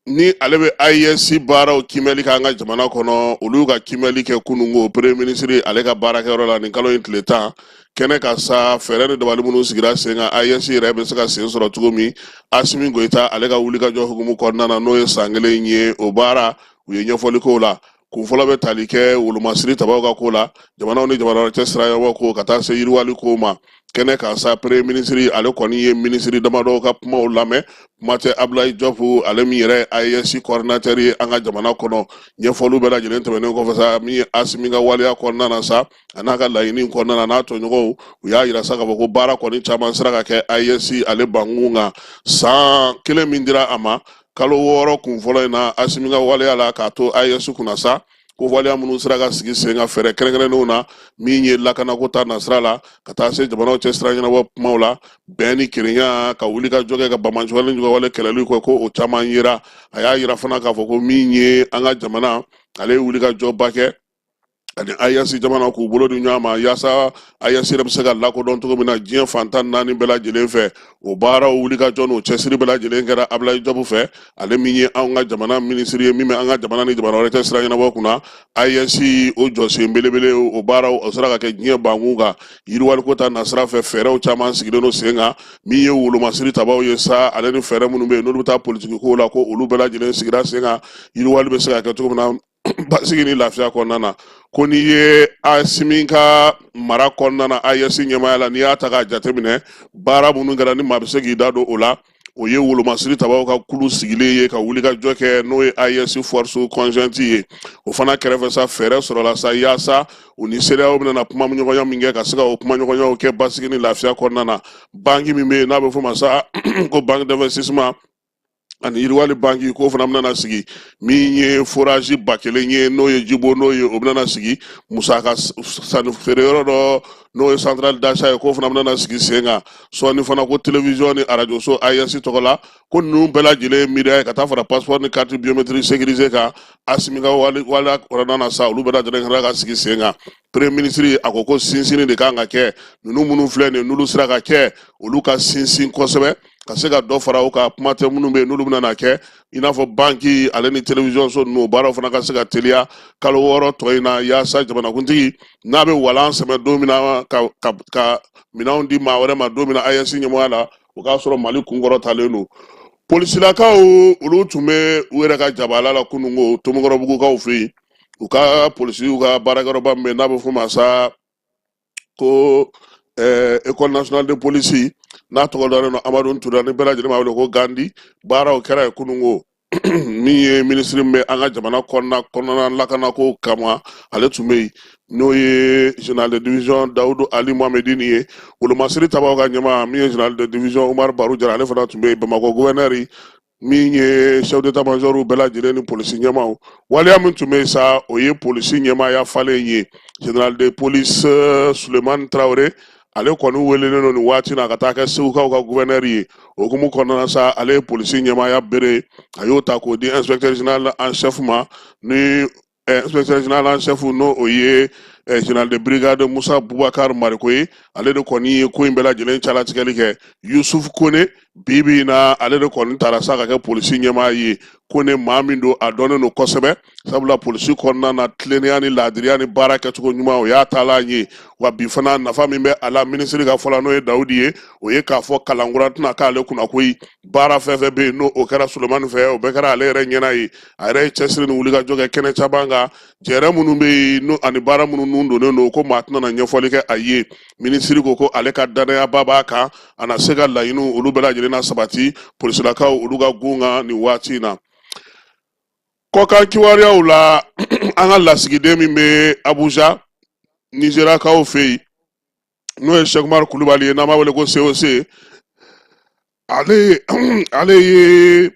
ni ale bɛ AES baaraw kiimɛli kɛ an ka jamana kɔnɔ, olu y'u ka kiimɛli kɛ kununko premier ministre ale ka baarakɛyɔrɔ la nin kalo in tile 10 kɛnɛ kan sa. Fɛɛrɛ ni dabali minnu sigira sen kan, AES yɛrɛ bɛ se ka sen sɔrɔ cogo min, Asimi Goyita ale ka wulikajɔ hukumu kɔnɔna na, n'o ye san kelen ye, o baara u ye ɲɛfɔli k'o la. Kun fɔlɔ bɛ tali kɛ wolomasiri tabaw ka ko la, jamanaw ni jamana cɛ siraɲɔgɔn ko, ka taa se yiriwali ko ma. Kɛnɛ kan sa, premier ministre ale kɔni ye minisiri damadɔw ka kumaw lamɛn. Kuma tɛ Abulayi Jɔpu, ale min yɛrɛ AES coordinateur ye an ka jamana kɔnɔ. Ɲɛfɔliw bɛɛ lajɛlen tɛmɛnen kɔfɛ sa, min ye Asimi ka waleya kɔnɔna na sa, a n'a ka laɲini kɔnɔna na, n'a tɔɲɔgɔnw, u y'a yira sa k'a fɔ ko baara kɔni caman sera ka kɛ AES ale bankun kan san kelen min dira a ma. Kalo 6 kun fɔlɔ in na, Asimi ka waleya la k'a to AES kunna sa, ko waleya minnu sera ka sigi sen kan fɛɛrɛ kɛrɛnkɛrɛnnenw na, min ye lakanako ta nasira la, ka taa se jamanaw cɛ sira ɲɛnabɔ kumaw la, bɛn ni kelenya, ka wuli ka jɔ kɛ ka banbaanciwale ni juguwale kɛlɛli kɛ, ko o caman yera. A y'a yira fana k'a fɔ ko min ye an ka jamana, ale ye wuli ka jɔba kɛ ani AES jamana k'u bolo di ɲɔgɔn ma, yaasa AES yɛrɛ bɛ se ka lakodɔn cogo min na diɲɛ fan 14 bɛɛ lajɛlen fɛ. O baaraw wulikajɔ n'o cɛsiri bɛɛ lajɛlen kɛra Abulayi Jɔpu fɛ, ale min ye anw ka jamana minisiri ye, min bɛ an ka jamana ni jamana wɛrɛ cɛ sira ɲɛnabɔ kunna. AES o jɔsen belebele, o baaraw o sera ka kɛ diɲɛ bankun kan. Yiriwaliko ta nasira fɛ, fɛɛrɛw caman sigilen don sen kan. Min ye wolomasiri tabaw ye sa, ale ni fɛɛrɛ minnu bɛ yen n'olu bɛ taa politiki kow la, ko olu bɛɛ lajɛlen sigira sen kan, yiriwali bɛ se ka kɛ cogo min na basigi ni lafiya kɔnɔna na. Ko n'i ye Asimi ka mara kɔnɔna na, AES ɲɛmaaya la, n'i y'a ta k'a jateminɛ, baara minnu kɛra ni maa bɛ se k'i da don o la, o ye wolomasiri tabaw ka kulu sigilen ye ka wuli ka jɔ kɛ, n'o ye AES force conjointe ye. O fana kɛrɛfɛ sa, fɛɛrɛ sɔrɔla sa yaasa u ni CEDEAO bɛna na kumaɲɔgɔnya min kɛ, ka se ka o kumaɲɔgɔnyaw kɛ basigi ni lafiya kɔnɔna na. Banki min bɛ yen n'a bɛ f'o ma sa ko banque d'investissement Ani yiriwali banki k'o fana bɛna sigi. Min ye forage 1000 ye, n'o ye jibo n'o ye, o bɛna sigi. Musaka sanni feereyɔrɔ dɔ, n'o ye centrale d'achat ye, k'o fana bɛna sigi sen kan sɔɔni fana. Ko télévision ni arajoso AES tɔgɔ la, ko ninnu bɛɛ lajɛlen miiriya ye ka taa fara passeport ni carte biométrique sécurisée kan. Asimi ka waleya kɔnɔna na sa, olu bɛɛ lajɛlen ka kan ka sigi sen kan. Premier ministre a ko ko sinsinni de kan ka kɛ ninnu minnu filɛ nin ye, n'olu sera ka kɛ, olu ka sinsin kosɛbɛ ka se ka dɔ fara u ka kuma tɛ minnu bɛ yen n'olu bɛna na kɛ, i n'a fɔ banki ale ni télévision so ninnu, o baaraw fana ka se ka teliya kalo 6 tɔ in na, yaasa jamanakuntigi n'a bɛ walan sɛmɛ don min na ka minɛnw di maa wɛrɛ ma don min na AES ɲɛmɔgɔya la, o k'a sɔrɔ Mali kunkɔrɔtalen don. Polisilakaw, olu tun bɛ u yɛrɛ ka jabala la kununko Tomikɔrɔbugukaw fɛ yen, u ka polisiw ka baarakɛyɔrɔba min bɛ yen n'a bɛ f'o ma sa ko école nationale de police, n'a tɔgɔ dɔnnen don Amadu Ture, ni bɛɛ lajɛlen b'a wele ko Gandi. Baaraw kɛra yen kununko. Min ye minisiri min bɛ an ka jamana kɔnɔna lakanako kama, ale tun bɛ yen, n'o ye général de division Dawudu Ali Mohamedini ye. Wolomasiri tabaw ka ɲɛmaa, min ye général de division Umaru Baru Jara, ale fana tun bɛ yen. Bamakɔ gouverneur, min ye chef d'état major bɛɛ lajɛlen ni polisi ɲɛmaaw. Waleya min tun bɛ yen sa, o ye polisi ɲɛmaaya falen ye. Général de police Sulemani Tarawele, ale kɔni welelen don nin waati na ka taa kɛ Segukaw ka gouverneur ye. O hukumu kɔnɔna sa, ale ye polisi ɲɛmaaya bere, a y'o ta k'o di inspecteur général en chef ma, ni inspecteur général en chef, n'o o ye général de brigade Musa Bubakar Mariko ye. Ale de kɔni ye ko in bɛɛ lajɛlen calatigɛli kɛ. Yusuf Kone, bi bi in na, ale de kɔni taara sa ka kɛ polisi ɲɛmaa ye. Kone, maa min don, a dɔnnen don kosɛbɛ, sabula polisi kɔnɔna na, tilennenya ni laadiriya ni baara kɛcogo ɲuman, o y'a taalan ye. Wa bi fana, nafa min bɛ a la, minisiri ka fɔ la, n'o ye Dawudi ye, o ye k'a fɔ kalankura tɛna k'ale kunna koyi. Baara fɛn fɛn bɛ yen, n'o o kɛra Solomani fɛ, o bɛɛ kɛra ale yɛrɛ ɲɛna ye. A yɛrɛ ye cɛsiri ni wulikajɔ kɛ kɛnɛ caman kan. Jɛrɛ minnu bɛ yen n'o ani baara minnu nun donnen don, ko maa tɛna na ɲɛfɔli kɛ a ye. Minisiri ko ko ale ka dannayaba b'a kan, a na se ka laɲiniw olu bɛɛ lajɛlen na sabati polisilakaw olu ka gun kan nin waati in na. Kɔkan kibaruyaw la, an ka lasigiden min bɛ Abuja, Nizeriyakaw fɛ yen, n'o ye Sɛkumaru Kulubali ye, n'an b'a wele ko COC, ale ye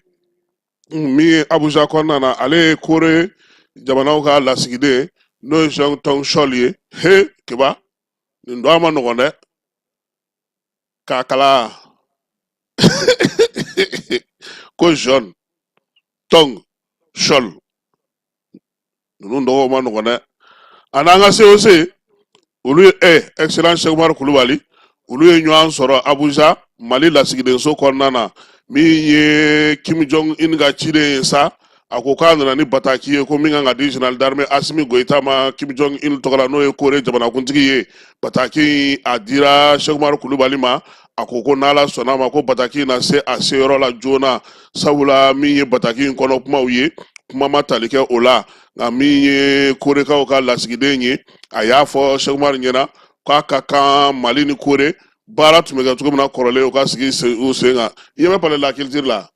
min ye Abuja kɔnɔna na, ale ye Kore jamanaw ka lasigiden, n'o ye Jeong Tong Chol ye. He keba, nin don a ma nɔgɔn dɛ k'a kala ko Jeong Tong Chol, ninnu tɔgɔw ma nɔgɔn dɛ. A n'an ka COC, olu ye excellence Sɛkumaru Kulubali, olu ye ɲɔgɔn sɔrɔ Abuja, Mali lasigidenso kɔnɔna na. Min ye Kim Jong Un ka ciden ye sa, a ko k'a nana ni bataki ye, ko min kan ka di général d'armée Asimi Goyita ma Kim Jong Un tɔgɔ la, n'o ye Kore jamanakuntigi ye. Bataki a dira Sɛkumaru Kulubali ma. A ko ko n'Ala sɔnna ma, ko bataki na se a seyɔrɔ la joona, sabula min ye bataki in kɔnɔ kumaw ye, kuma ma tali kɛ o la. Nka min ye Korekaw ka lasigiden ye, a y'a fɔ Sɛkumaru ɲɛna k'a ka kan Mali ni Kore baara tun bɛ kɛ cogo min na kɔrɔlen, u ka sigi u sen kan. I ɲɛ bɛ palais de la culture la,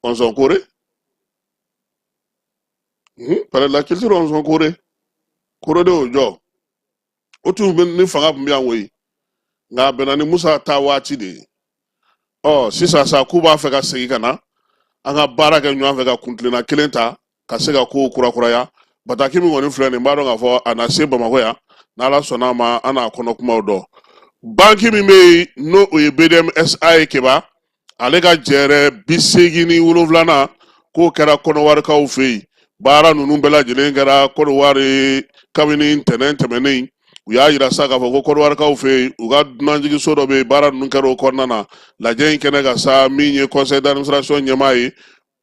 ɔnzɔn Kore, palais de la culture ɔnzɔn Kore, Kore de y'o jɔ. O tun bɛ ni fanga tun bɛ yan koyi, nka a bɛnna ni Musa ta waati de ye. Ɔ sisan sa, k'u b'a fɛ ka segin ka na an ka baara kɛ ɲɔgɔn fɛ, ka kuntilenna kelen ta ka se ka kow kurakuraya. Bataki min kɔni filɛ nin, b'a dɔn k'a fɔ a na se Bamakɔ yan, n'Ala sɔnna a ma, an n'a kɔnɔ kumaw dɔn. Banki min bɛ yen, n'o o ye BDMSA ye, keba, ale ka jɛrɛ 87nan, k'o kɛra Kɔnɔwarikaw fɛ yen. Baara ninnu bɛɛ lajɛlen kɛra Kɔnɔwari kabini ntɛnɛn tɛmɛnen. U y'a yira sa k'a fɔ ko Kɔnɔwarikaw fɛ yen, u ka dunanjiginso dɔ bɛ yen, baara ninnu kɛra o kɔnɔna na. Lajɛ in kɛnɛ kan sa, min ye conseil d'administration ɲɛmaa ye,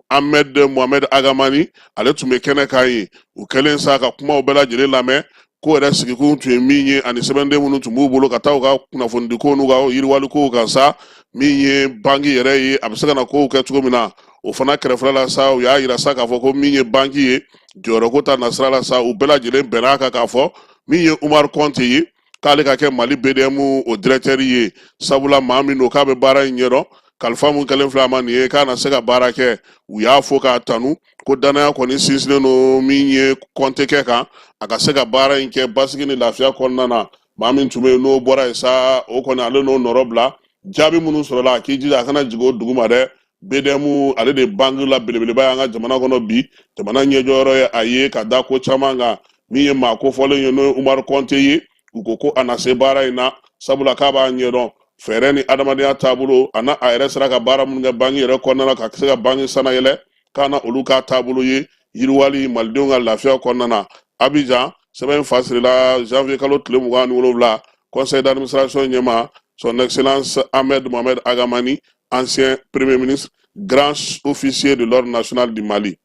Ahmed Mohamed Agamani, ale tun bɛ kɛnɛ kan yen. U kɛlen sa ka kumaw bɛɛ lajɛlen lamɛn, ko yɛrɛ sigikun tun ye min ye ani sɛbɛnden minnu tun b'u bolo ka taa u ka kunnafonidiko n'u ka yiriwaliko kan sa, min ye banki yɛrɛ ye, a bɛ se ka na kow kɛ cogo min na, o fana kɛrɛfɛla la sa, u y'a yira sa k'a fɔ ko min ye banki ye, jɔyɔrɔko ta nasira la sa, u bɛɛ lajɛlen bɛnna a kan k'a fɔ min ye Umaru Kɔnte ye, k'ale ka kɛ Mali BDM o directeur ye, sabula maa min don k'a bɛ baara in ɲɛdɔn. Kalifa mun kɛlen filɛ a ma nin ye, k'a na se ka baara kɛ. U y'a fo k'a tanu ko danaya kɔni sinsinnen don min ye Kɔntekɛ kan, a ka se ka baara in kɛ basigi ni lafiya kɔnɔna na. Maa min tun bɛ yen, n'o bɔra yen sa, o kɔni ale n'o nɔrɔ bila. Jaabi minnu sɔrɔla, a k'i jija a kana jigin o dugu ma dɛ. BDM ale de ye banque la belebeleba ye an ka jamana kɔnɔ bi. Jamana ɲɛjɔyɔrɔ ye a ye ka da ko caman kan. Min ye maa kofɔlen ye, n'o ye Umaru Kɔnte ye, u ko ko a na se baara in na, sabula k'a b'a ɲɛdɔn fɛɛrɛ ni adamadenya taabolo, a n'a a yɛrɛ sera ka baara minnu kɛ banki yɛrɛ kɔnɔna na ka se ka banki sanayɛlɛ, k'a na olu k'a taabolo ye yiriwali malidenw ka lafiya kɔnɔna na. Abidjan, sɛbɛn in fasirila janvier kalo tile 27, conseil d'administration ɲɛmaa, son excellence Ahmed Mohamed Agamani, ancien premier ministre, grand officier de l'ordre national du Mali.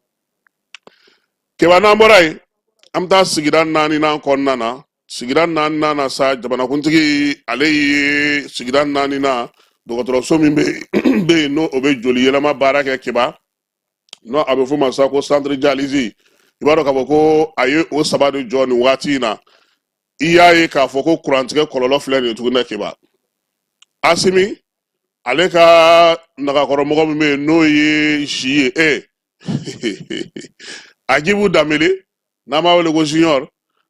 Keba, n'an bɔra yen, an bɛ taa sigida naaninan kɔnɔna na. Sigida naaninan na sa, jamanakuntigi ale ye sigida naaninan dɔgɔtɔrɔso min bɛ yen, n'o o bɛ joli yɛlɛma baara kɛ, Keba, n'o a bɛ f'o ma sa ko centre dialyse. I b'a dɔn k'a fɔ ko a ye o saba de jɔ nin waati in na. I y'a ye k'a fɔ ko kurantigɛ kɔlɔlɔ filɛ nin ye tuguni dɛ, Keba. Asimi ale ka nagakɔrɔmɔgɔ min bɛ yen, n'o ye si ye, e Agibu Danbele, n'an b'a wele ko Junior,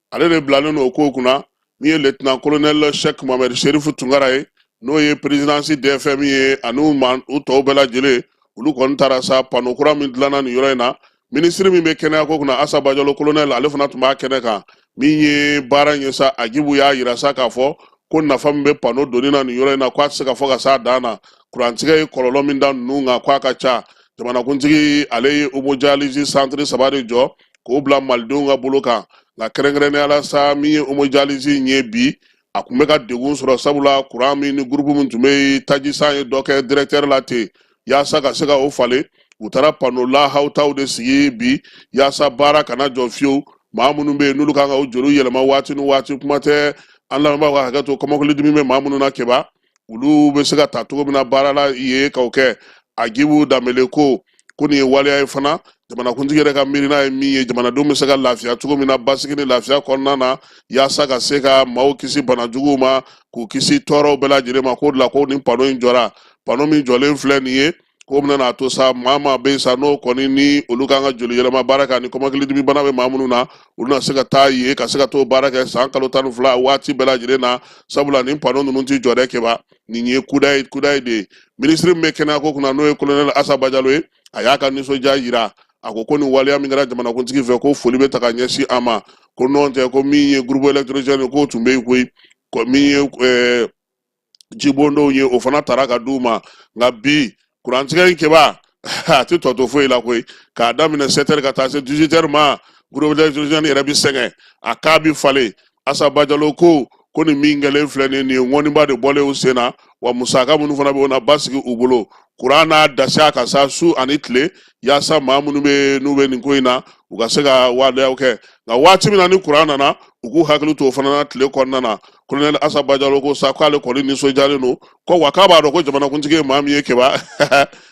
ale de bilalen don o ko kunna. Min ye lieutenant colonel Cheikh Mohamed Chérif Tunkara ye, n'o ye présidence DFM ye, ani u tɔw bɛɛ lajɛlen, olu kɔni taara sa panneau kura min dilanna nin yɔrɔ in na. Minisiri min bɛ kɛnɛya ko kunna, Asa Bajalo colonel, ale fana tun b'a kɛnɛ kan. Min ye baara in ye sa, Agibu y'a yira sa k'a fɔ ko nafa min bɛ panneau donni na nin yɔrɔ in na, k'a tɛ se ka fɔ ka s'a dan na. Kurantigɛ ye kɔlɔlɔ min da ninnu kan, k'a ka ca. Jamanakuntigi ale ye hémodialyse centre saba de jɔ k'o bila malidenw ka bolo kan. Nka kɛrɛnkɛrɛnnenya la sa, min ye hémodialyse in ye bi, a tun bɛ ka degun sɔrɔ, sabula kuran min ni groupe min tun bɛ yen, tajisan ye dɔ kɛ directeur la ten. Yaasa ka se ka o falen, u taara panneau lahawutaw de sigi bi, yaasa baara kana jɔ fiyewu. Maa minnu bɛ yen, n'olu kan ka u joliw yɛlɛma waati ni waati, kuma tɛ an lamɛnbaaw ka hakɛ to, kɔmɔkilidimi bɛ maa minnu na, Keba, olu bɛ se ka ta cogo min na baara la yen k'o kɛ. Agibu Danbele ko ko nin ye waleya ye fana, jamanakuntigi yɛrɛ ka miirina ye min ye, jamanadenw bɛ se ka lafiya cogo min na basigi ni lafiya kɔnɔna na, yaasa ka se ka maaw kisi bana juguw ma, k'u kisi tɔɔrɔw bɛɛ lajɛlen ma. K'o de la ko nin panneau in jɔra. Panneau min jɔlen filɛ nin ye, k'o bɛna n'a to sa, maa maa bɛ yen sa, n'o kɔni ni olu kan ka joli yɛlɛma baara kɛ, ani kɔmɔkilidimi bana bɛ maa minnu na, olu na se ka taa yen ka se ka t'o baara kɛ san kalo 12 waati bɛɛ lajɛlen na, sabula nin panneau ninnu ti jɔ dɛ, Keba. Nin ye kudayi kudayi de ye. Minisiri min bɛ kɛnɛya ko kunna, n'o ye kolonɛli Asa Bajalo ye, a y'a ka nisɔndiya yira. A ko ko nin waleya min kɛra jamanakuntigi fɛ, ko foli bɛ ta ka ɲɛsin a ma. Ko nɔn tɛ ko min ye groupe électrogène, k'o tun bɛ yen koyi, ko min ye jibondonw ye, o fana tara ka d'u ma. Nka bi kurantigɛ in, Keba, a tɛ tɔ to foyi la koyi. K'a daminɛ 7 heures ka taa se 18 heures ma, groupe électrogène yɛrɛ bɛ sɛgɛn, a k'a bɛ falen. Asa Bajalo ko ko nin min kɛlen filɛ nin ye ŋɔniba de bɔlen u sen na, wa musaka minnu fana bɛ o na basigi u bolo. Kuran n'a dasi a ka sa su ani tile, yaasa maa minnu bɛ n'u bɛ nin ko in na, u ka se ka waleyaw kɛ. Nka waati min na ni kuran nana, u k'u hakili to o fana na tile kɔnɔna na. Kolonɛli Asa Bajalo ko sa k'ale kɔni nisɔndiyalen don, ko wa k'a b'a dɔn ko jamanakuntigi ye maa min ye, Keba,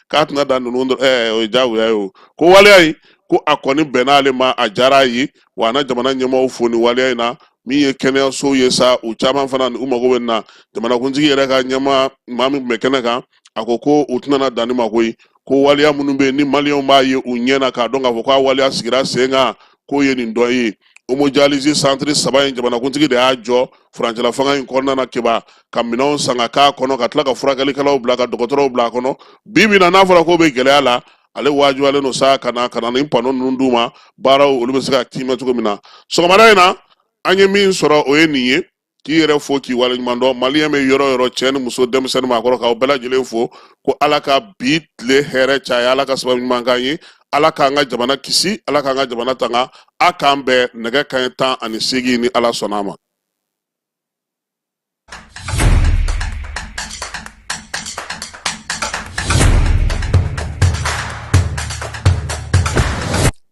k'a tɛna dan ninnu o ye diyagoya ye. O ko waleya in, ko a kɔni bɛnna ale ma, a diyara a ye, wa a na jamana ɲɛmaaw fo nin waleya in na. Min ye kɛnɛyasow ye sa, u caman fana u mago bɛ nin na. Jamanakuntigi yɛrɛ ka ɲɛmaa maa min tun bɛ kɛnɛ kan, a ko ko u tɛna dan nin ma koyi. Ko waleya minnu bɛ yen ni maliyɛnw b'a ye u ɲɛ na k'a dɔn k'a fɔ k'a waleya sigira sen kan, k'o ye nin dɔ ye. Hémodialyse centre saba in, jamanakuntigi de y'a jɔ furancɛla fanga in kɔnɔna na, Keba, ka minɛnw san ka k'a kɔnɔ, ka tila ka furakɛlikɛlaw bila, ka dɔgɔtɔrɔw bila a kɔnɔ. Bi bi na, n'a fɔra k'o bɛ gɛlɛya la, ale wajibiyalen don sa ka na ka na nin panneau ninnu d'u ma, baaraw olu bɛ se ka tiimɛ cogo min na. Sɔgɔmada in na, an ye min sɔrɔ, o ye nin ye. K'i yɛrɛ fo, k'i waleɲuman dɔn. Maliyɛn bɛ yɔrɔ yɔrɔ, cɛ ni muso, denmisɛnnin, maakɔrɔ, k'aw bɛɛ lajɛlen fo, ko Ala ka bi tile hɛrɛ caya, Ala ka sababu ɲuman k'an ye, Ala k'an ka jamana kisi, Ala k'an ka jamana tanga. A k'an bɛn nɛgɛ kanɲɛ 18, ni Ala sɔnna a ma.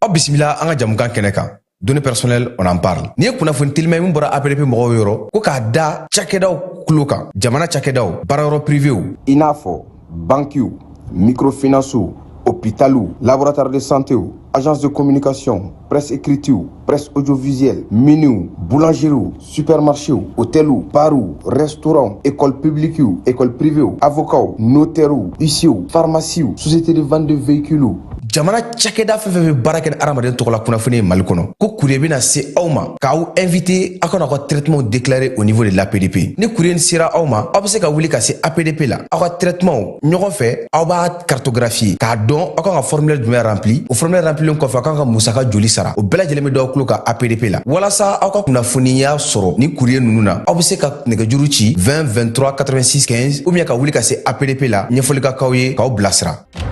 Aw bisimila an ka jamukan kɛnɛ kan, données personnelles, on en parle. Nin ye kunnafoni telima ye min bɔra APDP mɔgɔw yɔrɔ, ko k'a da cakɛdaw tulo kan, jamana cakɛdaw, baarayɔrɔ privéw, i n'a fɔ bankiw, microfinancew, hôpitaliw, laboratoire de santéw, agence de communication, presse écritew, presse audiovisuelle, miniw, boulangeriew, supermarchéw, hôteliw, barw, restaurants, école publiquew, école privéw, avocats, notairew, huissierw, pharmaciew, société de vente de véhicules. Jamana cakɛda fɛn fɛn bɛ baara kɛ ni adamaden tɔgɔla kunnafoni ye Mali kɔnɔ, ko courrier bɛna se aw ma k'aw inviter aw ka n'aw ka traitement déclarer au niveau de l'APDP. Ni courrier sera aw ma, aw bɛ se ka wuli ka se APDP la, aw ka traitement ɲɔgɔn fɛ, aw b'a cartographier k'a dɔn aw kan ka formulaire jumɛn rempli. O formulaire remplilen kɔfɛ, aw kan ka musaka joli sara, o bɛɛ lajɛlen bɛ d'aw tulo kan APDP la. Walasa aw ka kunnafoniya sɔrɔ ni courrier ninnu na, aw bɛ se ka nɛgɛjuru ci 20 23 86 15 ou bien ka wuli ka se APDP la, ɲɛfɔli ka k'aw ye k'aw bilasira.